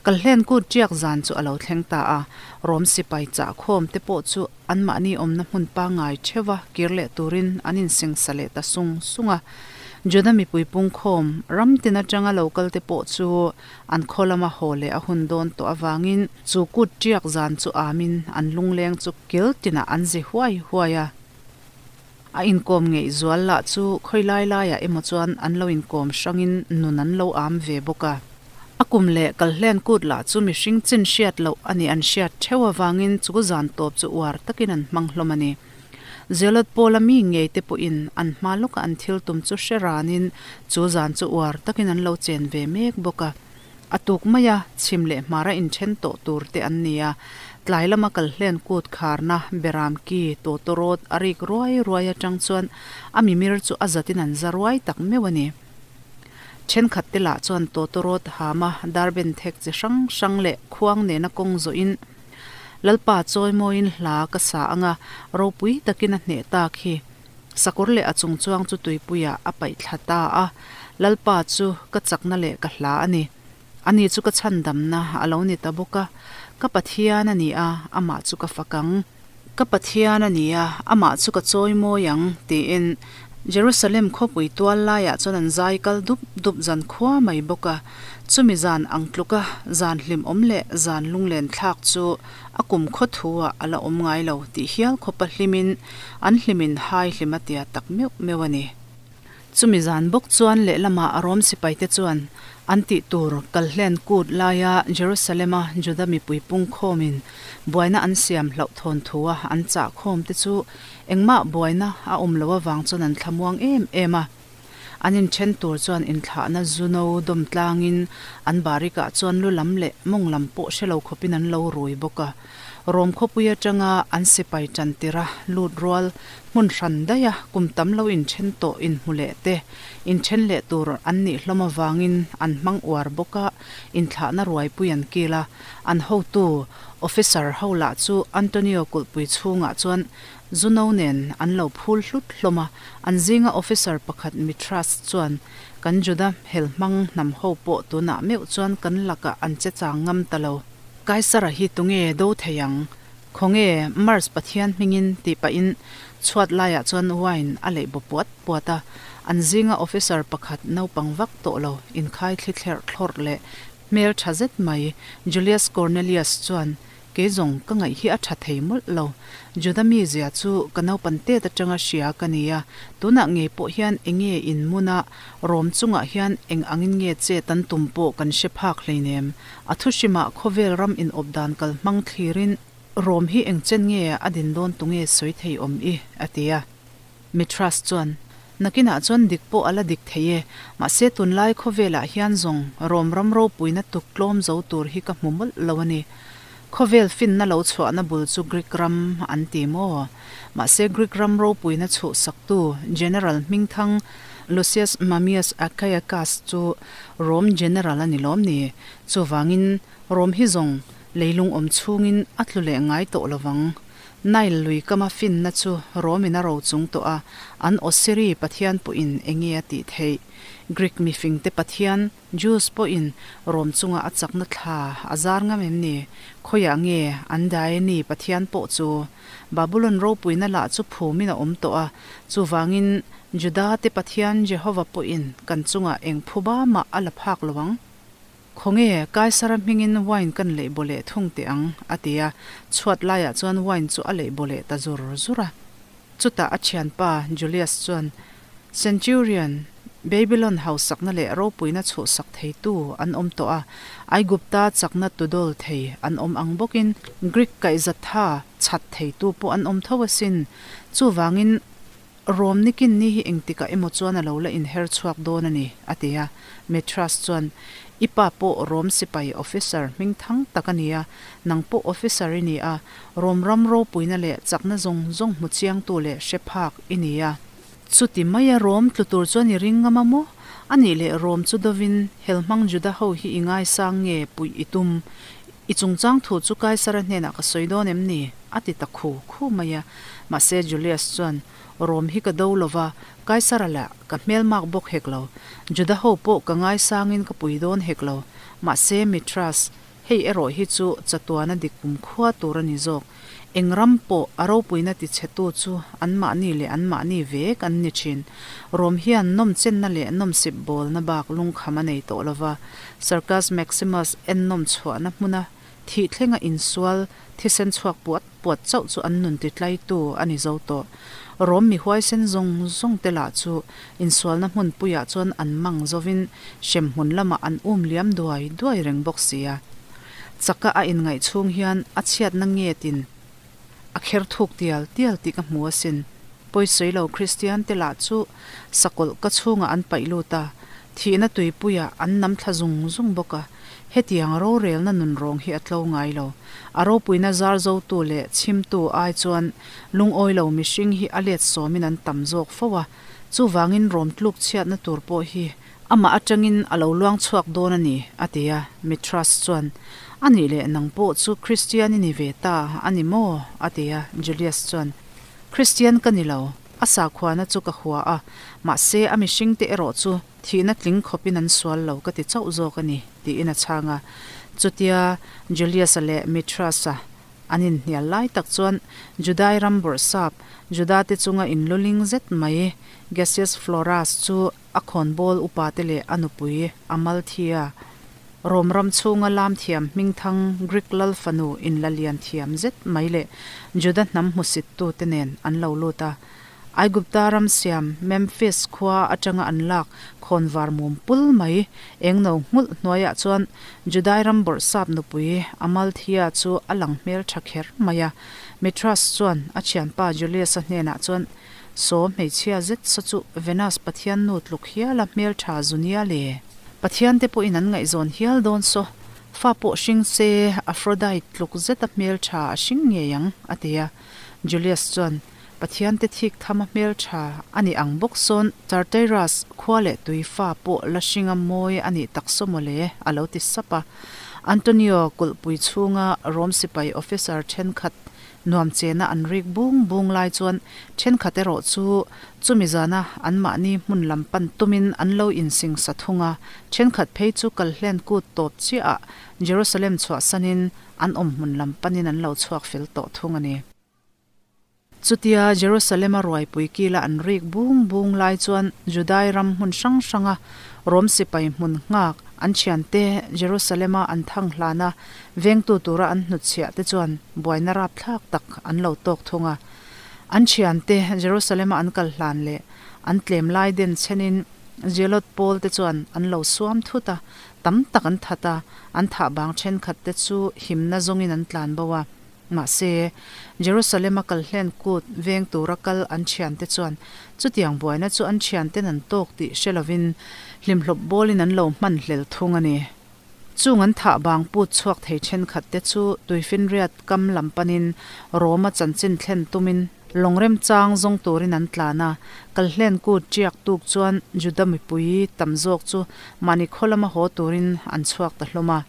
Kalhlen kut ṭiak zan chu a lo thleng ta a, Rom sipai chahkhawm te pawh chu anmahni awmna hmun pangngai ṭheuha kir leh turin an insengsa leh ta sung sung a. Juda mipui pungkhawm ram tin aṭanga lo kal te pawh chu an khaw lama haw leh a hun dawn tawh avangin chu kut ṭiak zan chu amin an lungleng chu kil tinah an zi huai huai a. A inkawm ngeih zual lah chu khawi lai laiah emaw chuan an lo inkawm hrangin nun an lo am ve bawk a. A kum leh kalhlen kut lah chu mihring chin hriat loh a nih an hriat theuh avangin chu zan tawp chu uar takin an hmang hlawm a ni. Zealot Paula mi ngei te pawhin an hma lawka an thil tum chu hre ranin chu zan chu uar takin an lo chen ve mek bawk a. A tuk mai a, chhim leh hmara inthen tawh tur te an ni a, tlai lama kalhlen kut kharna beram ki tawtawrawt a rik ruai ruai atang chuan a mimir chu a zatin an za ruai tak meuh a ni. Thenkhat te lah chuan tawtawrawt hama darben thek chi hrang hrang leh khuang nena kawng zawhin Lalpa chawimawiin hla ka sa anga ropui takin a hneh tak hi. Sakawr leh a chungchuang chu tuipuiah a paih thla ta a, Lalpa chu ka chakna leh ka hla a ni. Ani chu ka chhandamna a lo ni ta bawk a, ka Pathian a ni a, amah chu ka fak ang. Ka Pathian a ni a, amah chu ka chawimawi ang, tiin Jerusalem khawpui tual laiah chuan an zai kal dup dup zan khua mai bawk a. Chumi zan ang tluka zan hlimawm leh zan lunglen thlak chu A kum khaw thu ah a la awm ngai lo tih hial khawpa hlimin an hlimin hai hlim a tia tak meuh meuh a ni. Chumi zan bawk chuan lehlamah a Rom sipaite chuan an tih tur kalhlen kut laia Jerusalem-a Juda mipui pungkhawmin buaina an siam hlauhthawn thua an chah khawm te chu engmah buaina a awm lo avang chuan an thlamuang em em a. An inthen tur chuan inthlahna zu no dawm tlangin an barikah chuan lu lam leh mawng lam pawh hre lo khawpin an lo rui bawk a. Rom khawpui atanga an sipai tan tira lut rual hmun hran daiha kum tam lo inthen tawh inhmu leh te, inthen leh tur an nih hlawm avangin an hmang uar bawk a, inthlahna ruaipui an kil a. An hotu officer ho lah chu Antonio kulhpui chhungah chuan Zuno nen an lo phul hlut hlawm a, an zinga officer pakhat Mithras chuan kan Juda helhmang hnam ho pawh tunah meuh chuan kan lakah an che chang ngam ta lo. Kaisara hi tunge do thei ang? Khawnge Mars pathian hmingin tih pahin chhuat laiah chuan wine a leih baw puat puat a, an zinga officer pakhat naupang vak tawh lo inkhai thli thlerh thlawrh leh hmel tha zet mai Julius Cornelius chuan Kei zawng ka ngaih hi a tha thei mawlh lo. Juda mizia chu ka naupan tet atanga hria ka ni a, tunah ngei pawh hian enge in hmun a, Rom chungah hian eng angin nge chet an tum pawh kan hre phak hleinem. A thuhrimah khawvel ram inawp dan kal hmang thlirin Rom hi eng chen nge a din dawn tunge sawi thei awm i? a ti a. Mithras chuan, Nakinah chuan dik pawh a la dik thei e, mahse tunlai khawvelah hian zawng Rom ram ropuina tuk tlawm zo tur hi ka hmu mawlh lo a ni. Khawvel finna lo chhuahna bul chu Greek ram an ti maw? Mahse Greek ram ropuina chhuhsaktu General hmingthang Lucius Mummius Achaicus chu Rom General a ni lawm ni? Chuvangin Rom hi zawng leilung awm chhungin a tlu leh ngai tawh lovang. Nile lui kama finna chu Rom-in a ro chung tawh a, an Osiri pathian pawhin enge a tih theih? Greek mifingte pathian, Jews pawhin Rom chunga a chakna thla a zar ngam em ni? Khawiah nge an Diani pathian pawh chu? Babulon ropuina lah chu phumin a awm tawh a, chuvangin Juda-te pathian Jehova pawhin kan chungah eng phuba mah a la phak lo ang. Khawnge, Kaisara hmingin wine kan leih baw leh thung teh ang, a ti a. Chhuat laiah chuan wine chu a leih baw leh ta zur zur a. Chutah a thianpa Julius chuan, Centurion, Babylon hausakna leh ropuina chhuhsak theitu an awm tawh a, Aigupta chakna tudawl thei an awm ang bawkin Greek kaihzatha chhat theitu pawh an awm tho asin. Chuvangin, Rom nikin ni hi engtikah emaw chuan a lo la inher chhuak dawn a ni, a ti a. Mithras chuan, I pa pawh Rom sipai officer hming thang tak a ni a, nang pawh officer i ni a, Rom ram ropuina leh chakna zawng zawng hmu chiangtu leh hre phak i ni a. Chuti maia Rom tlu tur chuan i ring ngam a maw? A nih leh Rom chu dovin helhmang Juda ho hi i ngaisang nge puih i tum? I chungchang thu chu Kaisara hnenah ka sawi dawn em ni? a ti ta khu khu mai a. Mahse Julius chuan, Rom hi ka do lo va, Kaisara lah ka hmelmak bawk hek lo. Juda ho pawh ka ngaisangin ka pui dawn hek lo. Mahse Mithras, hei erawh hi chu chatuana dik kumkhua tur a ni zawk. Eng ram pawh a ropuina tichhetu chu anmahni leh anmahni vek an ni thin. Rom hian nawmchenna leh nawmsip bawlna bak lungkham a nei tawh lo va, Circus Maximus ennawm chhuahna hmuna thih thlenga insual thisen chhuak puat puat chauh chu an nun titlaitu a ni zo tawh. Rom mi huaisen zawng zawng te lah chu insualna hmunpuiah chuan an mang zovin hremhmun lamah an um liam duai duai reng bawk si a. Chaka a inngaih chhung hian a chhiatna ngetin a kher thuk tial tial tih ka hmu asin. Pawisawi lo Kristian te lah chu sakawlh ka chhungah an paih lut a, thihna tuipuiah an nam thla zung zung bawk a. Hetiang rorelna nunrawng hi a tlo ngai lo. A ropuina zar zotu leh chhimtu ai chuan lungawi lo mihring hi a let sawmin an tam zawk fo a, chuvangin rawm tluk chhiatna tur pawh hi Amah atangin a lo luang chhuak dawn a ni, a ti a. Mithras chuan, A nih leh nang pawh chu Kristian i ni ve ta a ni maw? a ti a. Julius chuan, Kristian ka ni lo, a sakhuana chu ka hua a, mahse a mihringte erawh chu thihna tling khawpin an sual lo ka ti chauh zawk a ni, tiin a chhang a. Chutia Julius-a leh Mithras-a An inhnial lai tak chuan Judai ram bawrhsap, Judate chunga inluling zet mai Gessius Floras chu a khawnbawl upate leh a nupui Amalthea, Rom ram chhunga lam thiam hmingthang Greek lal fanu inla lian thiam zet mai leh Juda hnam hmusittute nen an lo lut a. Aigupta ram siam Memphis khua atanga an lak khawnvar mum pul mai engno nghulh hnuaiah chuan Judai ram bawrhsap nupui Amalthea chu a lang hmel tha kher mai a. Mithras chuan a thianpa Julius-a hnenah chuan, Saw hmeichhia zet saw chu Venus pathian nu tluk hiala hmel tha zu nia le. Pathian te pawhin an ngaihzawn hial dawn saw. Fa pawh hring se Aphrodite tluk zeta hmeltha a hring ngei ang, a ti a. Julius chuan, Pathian te thik tham a hmeltha a ni ang bawk sawn Tartarus khua leh tui fa pawh la hringa mawi a nih tak saw mawle, a lo ti sap a. Antonio kulhpui chhunga Rom sipai officer thenkhat Nuam chena an rik bung bung lai chuan thenkhat erawh chu chumi zana anmahni hmun lam pan tumin an lo insing sa thung a, thenkhat phei chu kalhlen kut tawp chiahah Jerusalem chhuahsanin an awm hmun lam panin an lo chhuak fel tawh thung a ni. Chutia Jerusalem-a ruaipui kila an rik bung bung lai chuan Judai ram hmun hrang hranga Rom sipai hmun nghak an thiante Jerusalem-a an thang hlana Vengtu tura an hnutchhiah te chuan buaina rapthlak tak an lo tawk thung a. An thiante Jerusalem-a an kal hlan leh an tlem lai den chhenin Zealot pawl te chuan an lo suam thut a, tam tak an that a, an thah bang thenkhat te chu himna zawngin an tlan bo a. Mahse, Jerusalem-a kal hlen kut veng tura kal an thiante chuan chutiang buaina chu an thianten an tawk tih hre lovin hlimhlawp bawlin an lo hman hlel thung a ni. Chung an thah bang put chhuak thei thenkhat te chu tuifinriat kam lam panin Roma chanchin thlen tumin lawng remchang zawng turin an tlan a, kalhlen kut tiak tuk chuan Juda mipui tam zawk chu mahni khaw lama haw turin an chhuak ta hlawm a.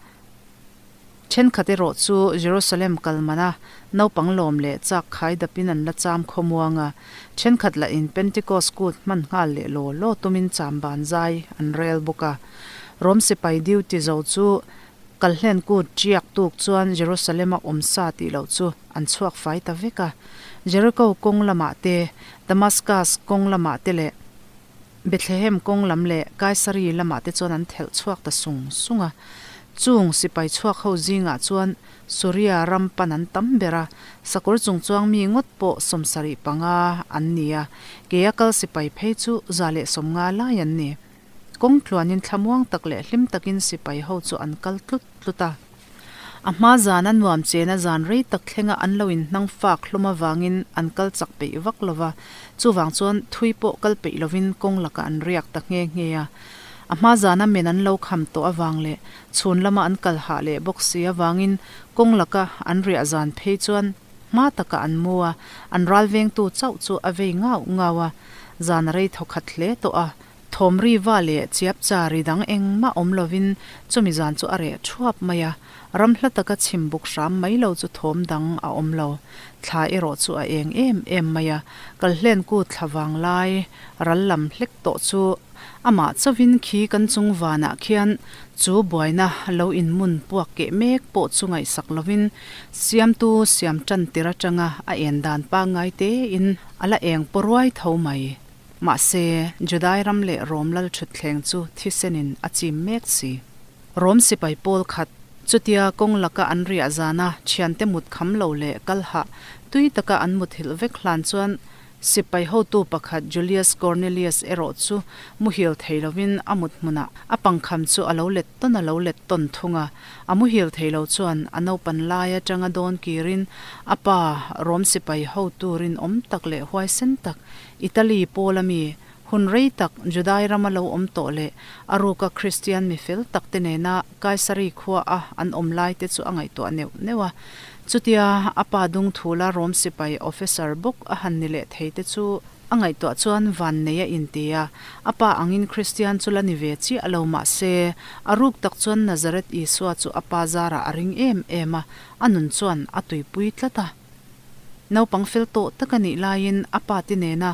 Thenkhat erawh chu Jerusalem kal mana naupang lawm leh chak khai dapin an la cham khawmuang a, thenkhat lahin Pentecost kut hman nghal leh law law tumin cham ban zai an rel bawk a. Rom sipai duty zo chu kalhlen kut tiak tuk chuan Jerusalem-a awm sa tih loh chu an chhuak fai ta vek a. Jericho kawng lamah te, Damascus kawng lamah te leh Bethlehem kawng lam leh Kaisari lamah te chuan an thelh chhuak ta sung sung a. Chung sipai chhuak ho zingah chuan Suria ram pan an tam ber a, sakawr chungchuang mi ngawt pawh 75 an ni a, keia kal sipai phei chu 150 lai an ni. Kawng tluanin thlamuang tak leh hlim takin sipai ho chu an kal tlut tlut a. A hma zana nuam chena zan rei tak thlenga an lo inhnang fak hlawm avangin an kal chak peih vak lo va, chuvang chuan thui pawh kal peih lovin kawng lakah an riak ta nghe nghe a. A hma zana men an lo kham tawh avang leh chhun lama an kal hah leh bawk si avangin kawng laka an riah zan phei chuan hma takah an mu a, an ral vengtu chauh chu a vei ngau ngau a, zan a rei thawkhat hle tawh a. Thawmri va leh chiap cha ri dang engmah awm lovin chumi zan chu a reh thuap mai a, ram hla taka chhim buk hram mai lo chu thawm dang a awm lo. Thla erawh chu a eng em em mai a, kalhlen kut thla vang lai ral lam hlek tawh chu amah chauhin khi kan chung vanah khian chu buaina lo inmun puak keh mek pawh chu ngaihsak lovin siamtu siam tan tir atanga a en dan pangngai tein a la eng paw ruai tho mai. Mahse, Judai ram leh Rom lal thutthleng chu thisenin a chim mek si. Rom sipai pawl khat, chutia kawng laka an riah zana thiante mut kham lo leh kal hah tui taka an muthilh vek hlan chuan sipai hotu pakhat Julius Cornelius erawh chu muhil thei lovin a mut hmunah a pangkham chu a lo let tawn a lo let tawn thung a. A muhil thei lo chuan a naupan lai atanga dawn kirin a pa Rom sipai hotu rinawm tak leh huaisen tak Italy pawl a mi, hun rei tak Judai rama lo awm tawh leh a ruka Kristian mi fel tak te nena Kaisari khua a an awm lai te chu a ngaihtuah neuh neuh a. Chutia a pa dung thula Rom sipai officer bawk a han ni leh thei te chu a ngaihtuah chuan van nei a inti a. A pa angin Kristian chu la ni ve chiah lo mah se, a ruk tak chuan Nazareth Isua chu a pa zarah a ring em em a, a nun chuan a tuipui tlat a. Naupang fel tawh tak a nih laiin a pa te nena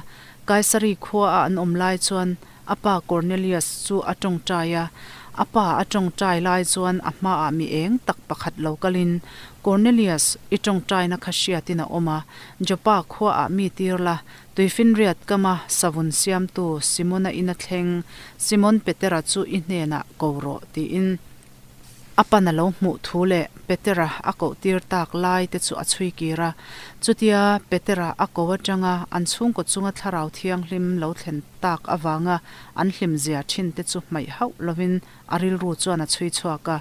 Kaisari khua a an awm lai chuan a pa Cornelius chu a tawngtai a. A pa a tawngtai lai chuan a hmaah mi eng tak pakhat lo kalin, Cornelius, i tawngtaina kha hriatin a awm a, Joppa khua ah mi tir la, tuifinriat kama savun siamtu Simona ina thleng Simon Petera chu i hnenah ko rawh, tiin. A pan a lo hmuh thu leh Petera a koh tir tak lai te chu a chhui kir a. Chutia Petera a ko atanga an chhungkaw chunga thlarau thianghlim lo thlen tak avanga an hlimzia thin te chu hmaih hauh lovin a rilru chuan a chhui chhuak a.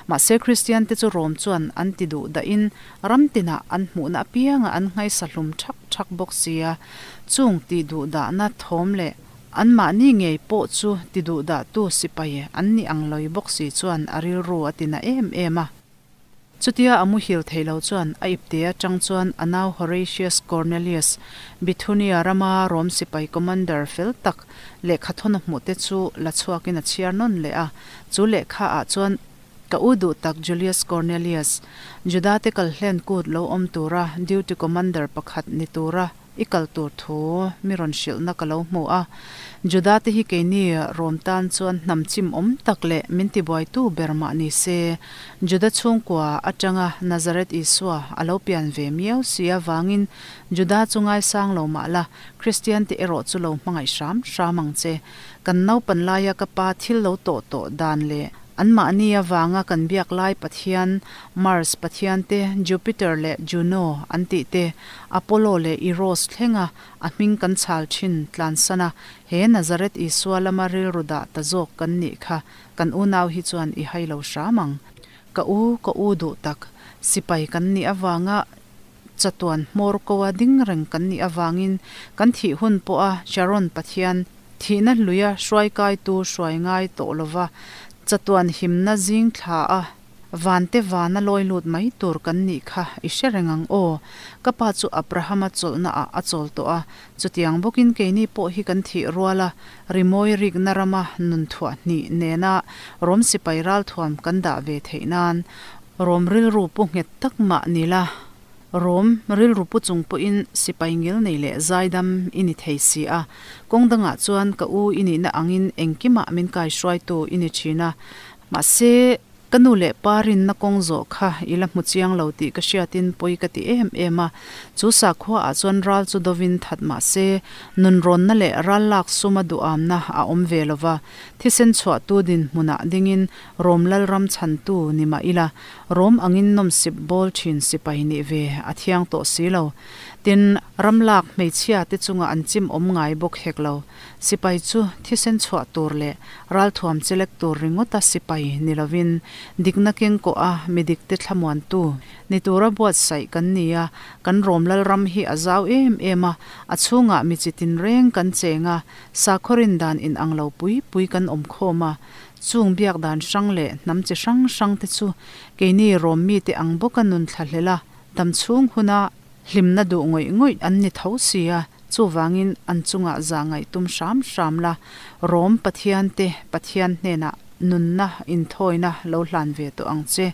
Mahse Kristian te chu Rom chuan an ti duh dahin ram tinah an hmuhna apianga an nghaisa hlum thak thak bawk si a. Chung tih duh dahna thawm leh. Anmahni ngei pawh chu tiduhdahtu sipai an nih ang lawi bawk si chuan a rilru a tina em em a. Chutia a muhil thei lo chuan a ipte atang chuan a nau Horatius Cornelius, Bithunia rama Rom sipai commander fel tak lehkhathawn a hmuh te chu la chhuakin a chhiar nawn leh a. Chu lehkha ah chuan Ka u duh tak Julius Cornelius, Judate kalhlen kut lo awm tura duty commander pakhat ni tura i kal tur thu mi rawn hrilhna ka lo hmu a. Juda te hi keini Rom tan chuan hnam chim awm tak leh min tibuaitu ber mah ni se, Juda chhungkua atanga Nazareth Isua a lo pian ve miau si avangin Juda chu ngaisang lo mah la, Kristian te erawh chu lo hmangaih hram hram ang che. Kan naupan laia ka pa thil lo tawh tawh dan leh Anmahni avanga kan biak lai pathian, Mars pathian te, Jupiter leh Juno an tih te, Apollo leh Eros thlenga a hming kan chhal thin tlansan a, he Nazareth Isua lama rilru dah ta zawk kan nih kha kan unau hi chuan i hai lo hram ang. Ka u, ka u duh tak, sipai kan nih avanga chatuan hmawr ko a ding reng kan nih avangin kan thih hun pawha Sharon Pathian thihna hluia hruaikaitu hruai ngai tawh lova chatuan himna zing thla a vante vana lawi lut mai tur kan nih kha i hre reng ang aw. Ka pa chu Abrahama chawlhna ah a chawl tawh a, chutiang bawkin keini pawh hi kan thih rual a, rimawi rikna rama nun thuah hnih nena Rom sipai ralthuam kan dah ve theih nan Rom rilru pu nghet tak mah ni la, Rom rilru pu chung pawhin sipai ngil nei leh zaidam i ni thei si a. Kawng dangah chuan ka u i nihna angin engkimah min kaihruaitu i ni thin a. Mahse, ka nu leh pa rinna kawng zawh kha i la hmu chiang lo tih ka hriatin pawi ka ti em em a. Chu sakhuaah chuan ral chu dovin that mah se, nunrawnna leh ral lak suma duhamna a awm ve lo va. Thisen chhuahtu dinhmunah dingin Rom Lalram chhantu ni mah ila, Rom angin nawmsip bawl thin sipai nih ve a thiang tawh si lo. Tin, ram lak hmeichhia te chunga an chim awm ngai bawk hek lo. Sipai chu thisen chhuah tur leh ralthuam chelek tur ringawta sipai ni lovin, dikna keng kawh a midikte thlamuantu ni tura buatsaih kan ni a, kan Rom Lalram hi a zau em em a, a chhungah mi chi tinreng kan cheng a, sakhaw rindan inang lo pui pui kan awm khawm a, Chung biak dan hrang leh hnam chi hrang hrang te chu keini Rom mite ang bawka nun thlahlel a, dam chhung huna hlimna duh ngawih ngawih an ni tho si a, chuvangin an chungah zah ngaih tum hram hram la, Rom Pathian te Pathian hnenah nunna inthawina lo hlan ve tawh ang che.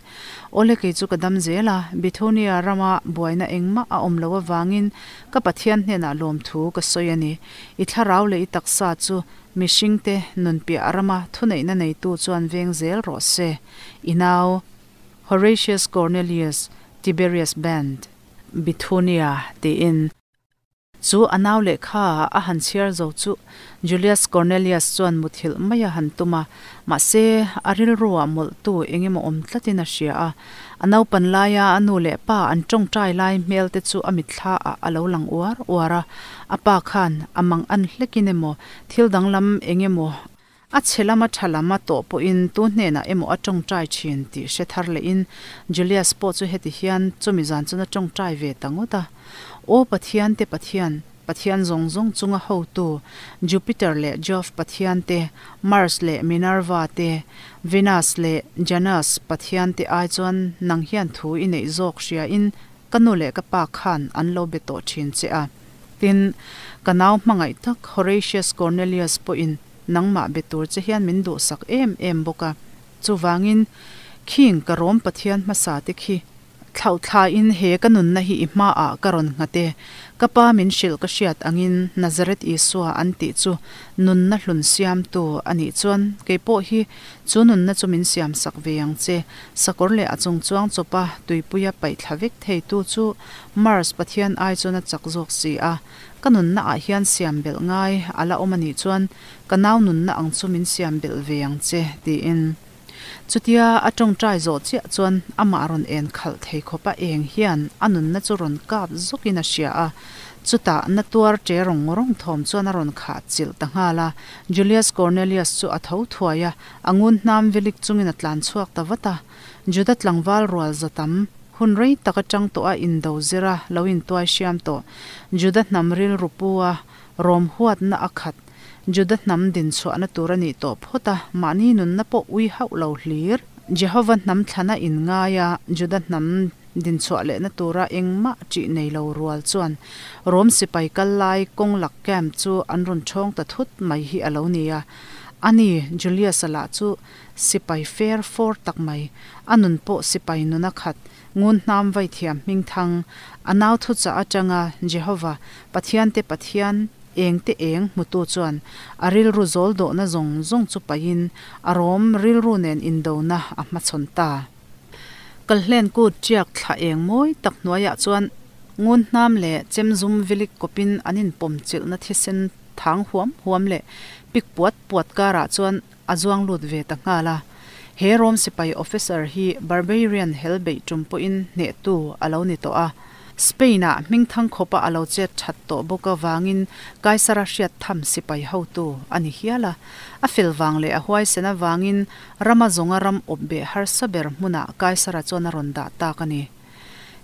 Awle kei chu ka dam zel a, Bithunia rama buaina engmah a awm loh avangin ka Pathian hnenah lawmthu ka sawi a ni. I thlarau leh i taksa chu Mihringte nun piah rama thuneihna neitu chuan veng zel rawh se. I nau, Horatius Cornelius Tiberius Band, Bithunia tiin. Chu a nau lehkha a han chhiar zo chu Julius Cornelius chuan muthilh mai a han tum a, mahse a rilruah mawlhtu eng emaw awm tlatin a hria a. A naupan laia a nu leh pa an tawngtai lai hmel te chu a mitthla ah a lo lang uar uar a, a pa khan a mang an hlekin emaw thil danglam eng emaw a chhe lama tha lam a tawh pawhin tu hnenah emaw a tawngtai thin tih hre thar lehin Julius pawh chu heti hian chumi zan chuan a tawngtai ve ta ngawt a, Aw Pathian te Pathian, Pathian zawng zawng chunga hotu, Jupiter leh Jove pathian te, Mars leh Minerva te, Venus leh Janus pathian te ai chuan nang hian thu i neih zawk hriain ka nu leh ka pa khan an lo be tawh thin che a. Tin, ka nau hmangaih tak Horatius Cornelius pawhin nangmah be tur che hian min duhsak em em bawk a. Chuvangin, khing ka rawm pathian hmasa te khi Thlauhthlain he ka nunna hi i hmaah ka rawn nghat e. Ka pa min hrilh ka hriat angin Nazareth Isua an tih chu nunna hlun siamtu a nih chuan kei pawh hi chu nunna chu min siamsak ve ang che. Sakawr leh a chungchuang chawpa tuipuia paih thla vek theitu chu Mars Pathian ai chuan a chak zawk si a. Ka nunna ah hian siam belh ngai a la awm a nih chuan ka nau nunna ang chu min siam belh ve ang che, tiin. Chutia a tawngtai zawh chiah chuan amah rawn en khalh thei khawp a eng hian a nunna chu rawn kap zawkin a hria a. Chutah na tuar che rawng rawng thawm chuan a rawn khah chilh ta nghal a. Julius Cornelius chu a tho thuai a, a ngun hnam velik chungin a tlan chhuak ta vat a. Juda tlangval rual za tam, hun rei tak atang tawh a indo zira lo intuai hriam tawh Juda hnam rilru pu a rawm huatna a khat. Juda hnam din chhuahna tur a nih tawh phawt a, mahni nunna pawh ui hauh lo hlir. Jehova hnam thlana inngaia Juda hnam din chhuah lehna tura engmah ṭih nei lo rual chuan Rom sipai kal lai kawng lak camp chu an rawn ṭhawng ta thut mai hi a lo ni a. Ani, Julius-a lah chu sipai fer fawr tak mai, a nun pawh sipai nuna khat, ngun hnam vai thiam hmingthang, a nau thuchah aṭanga Jehova, Pathiante Pathian, Engte eng hmutu chuan a rilru zawl dawhna zawng zawng chu paihin a rawm rilru nen indona a hmachhawn ta. Kalhlen kut ṭiak thla eng mawi tak hnuaiah chuan ngun hnam leh chem zum vilik kawpin an inpawm chilhna thisen thang huam huam leh pik puat puat karah chuan a zuang lut ve ta nghal a. He Rom sipai officer hi Barbarian hel beih tum pawhin hnehtu a lo ni tawh a. Spain-ah hmingthang khawpa a lo chet that tawh bawk avangin Kaisara hriat tham sipai hotu a ni hial a. A fel vang leh a huaisen avangin rama zawnga ram awp beh harsa ber hmunah Kaisara chuan a rawn dah tak a ni.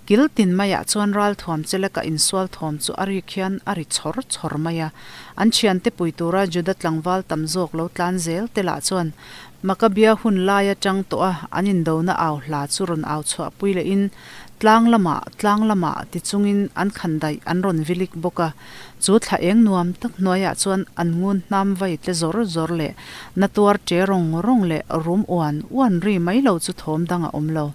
Kil tin maiah chuan ralthuam cheleka insual thawm chu a rik hian a ri chhawr chhawr mai a. An thiante pui tura Juda tlangval tam zawk lo tlan zel te lah chuan Makabia hun lai atang tawh a an indona au hla chu rawn au chhuahpui lehin tlang lamah tlang lamah ti chungin an khan daih an rawn vilik bawk a. Chu thla eng nuam tak hnuaiah chuan an ngun hnam vai tle zawr zawr leh na tuar che rawng rawng leh rum uan uan ri mai lo chu thawm dang a awm lo.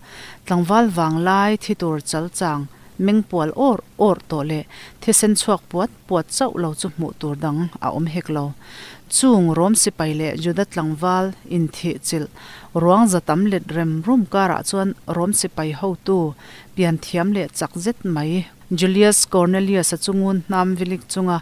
Tlangval vanglai thi tur chal chang meng pual awr awr tawh leh thisen chhuak puat puat chauh lo chu hmuh tur dang a awm hek lo. Chung Rom sipai leh Juda tlangval inthih chilh ruang za tam let rem rum karah chuan Rom sipai hotu pian thiam leh chak zet mai Julius Cornelius-a chu ngun hnam vilik chunga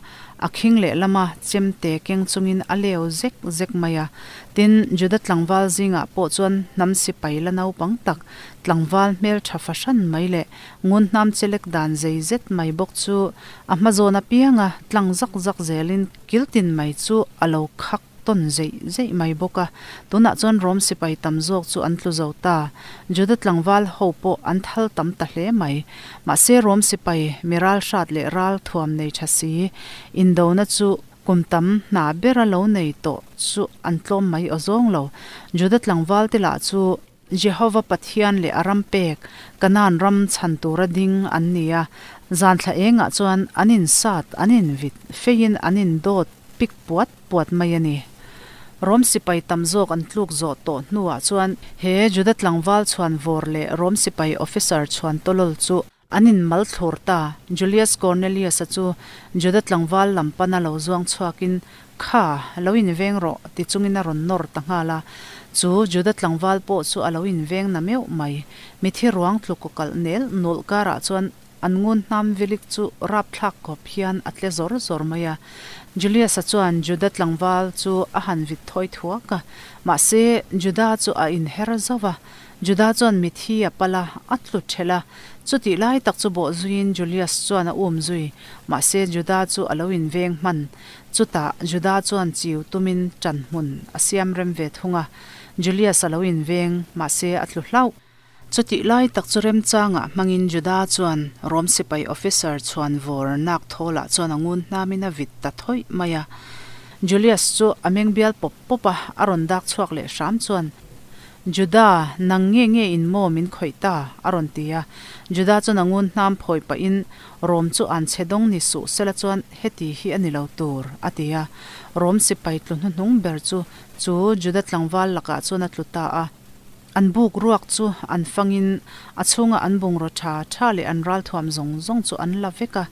a khing lehlama chemte keng chungin a leu zek zek mai a. Tin, Juda tlangval zingah pawh chuan hnam sipai la naupang tak, tlangval hmeltha fahran mai leh ngun hnam chelek dan zei zet mai bawk chu a hmazawn apianga tlang zak zak zelin kiltin mai chu a lo khak tawn zeih zeih mai bawk a. Tunah chuan Rom sipai tam zawk chu an tlu zo ta. Juda tlangval ho pawh an thal tam ta hle mai. Mahse Rom sipai mi ral hrat leh ral thuam nei tha si, indona chu kum tam hna bera lo nei tawh chu an tlawm mai aw zawng lo. Juda tlangval te lah chu Jehova Pathian leh a ram pek, Kanaan ram chhan tura ding an ni a. Zan thla engah chuan an insat, an invit, feiin an indawt pik puat puat mai a ni. Rom sipai tam zawk an tluk zawh tawh hnuah chuan he Juda tlangval chhuan vawr leh Rom sipai officer chhuan tawlawl chu An inmal thlur ta. Julius Cornelius-a chu Juda tlangval lam pana lo zuang chhuakin, Kha, lo inveng rawh, ti chungin a rawn nawr ta nghal a. Chu Juda tlangval pawh chu a lo inveng na meuh mai. Mithi ruang tluk kalh nel nulh karah chuan an ngun hnam vilik chu rapthlak khawp hian a tle zawr zawr mai a. Julius-a chuan Juda tlangval chu a han vit thawi thuak a. Mahse, Juda chu a inher zauh a. Juda chuan mithi a pal a, a tlu ṭhelh a. Chutih lai tak chu bawh zuiin Julius chuan a um zui. Mahse, Juda chu a lo inveng hman. Chutah, Juda chuan chiu tumin ṭan hmun a siam rem ve thung a. Julius a lo inveng, mahse a tlu hlauh. Chutih lai tak chu remchangah hmangin Juda chuan Rom sipai officer chhuan vawr nak thawlah chuan a ngun hnamin a vit ta thawih mai a. Julius chu a meng bial pawp pawp a, a rawn dak chhuak leh hram chuan, Juda, nang nge nge in maw min khawih ta? a rawn ti a. Juda chuan a ngun hnam phawi pahin, Rom chu an chhe dawng ni suh sela chuan heti hi a ni lo tur, a ti a. Rom sipai tlu hnuhnung ber chu chu Juda tlangval lakah chuan a tlu ta a. An buk ruak chu an fangin a chhunga an bungraw tha tha leh an ralthuam zawng zawng chu an la vek a.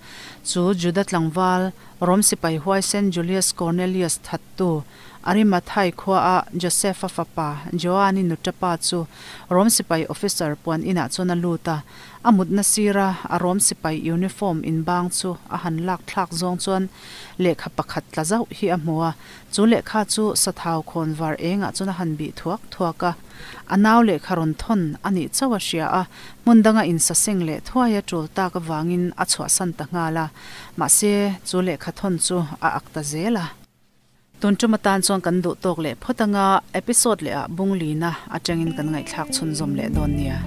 Chu Juda tlangval, Rom sipai huaisen Julius Cornelius thattu, Arimathai khuaa Joseph-a fapa Joani nutapa chu Rom sipai officer puan inah chuan a lut a. A mutna sira a Rom sipai uniform inbang chu a han lak thlak zawng chuan lehkha pakhat tla zauh hi a hmu a. Chu lehkha chu sathau khawn var engah chuan a han bih thuak thuak a. A nau lehkha rawn thawn a nih chauh a hria a, hmun danga insaseng leh thuai a tul tak avangin a chhuahsan ta nghal a. Mahse, chu lehkha thawn chu a ak ta zel a. Tun tum atan chuan kan duh tawk leh phawt anga episode leh ah bung lina atangin kan ngaihthlak chhunzawm leh dawn nia.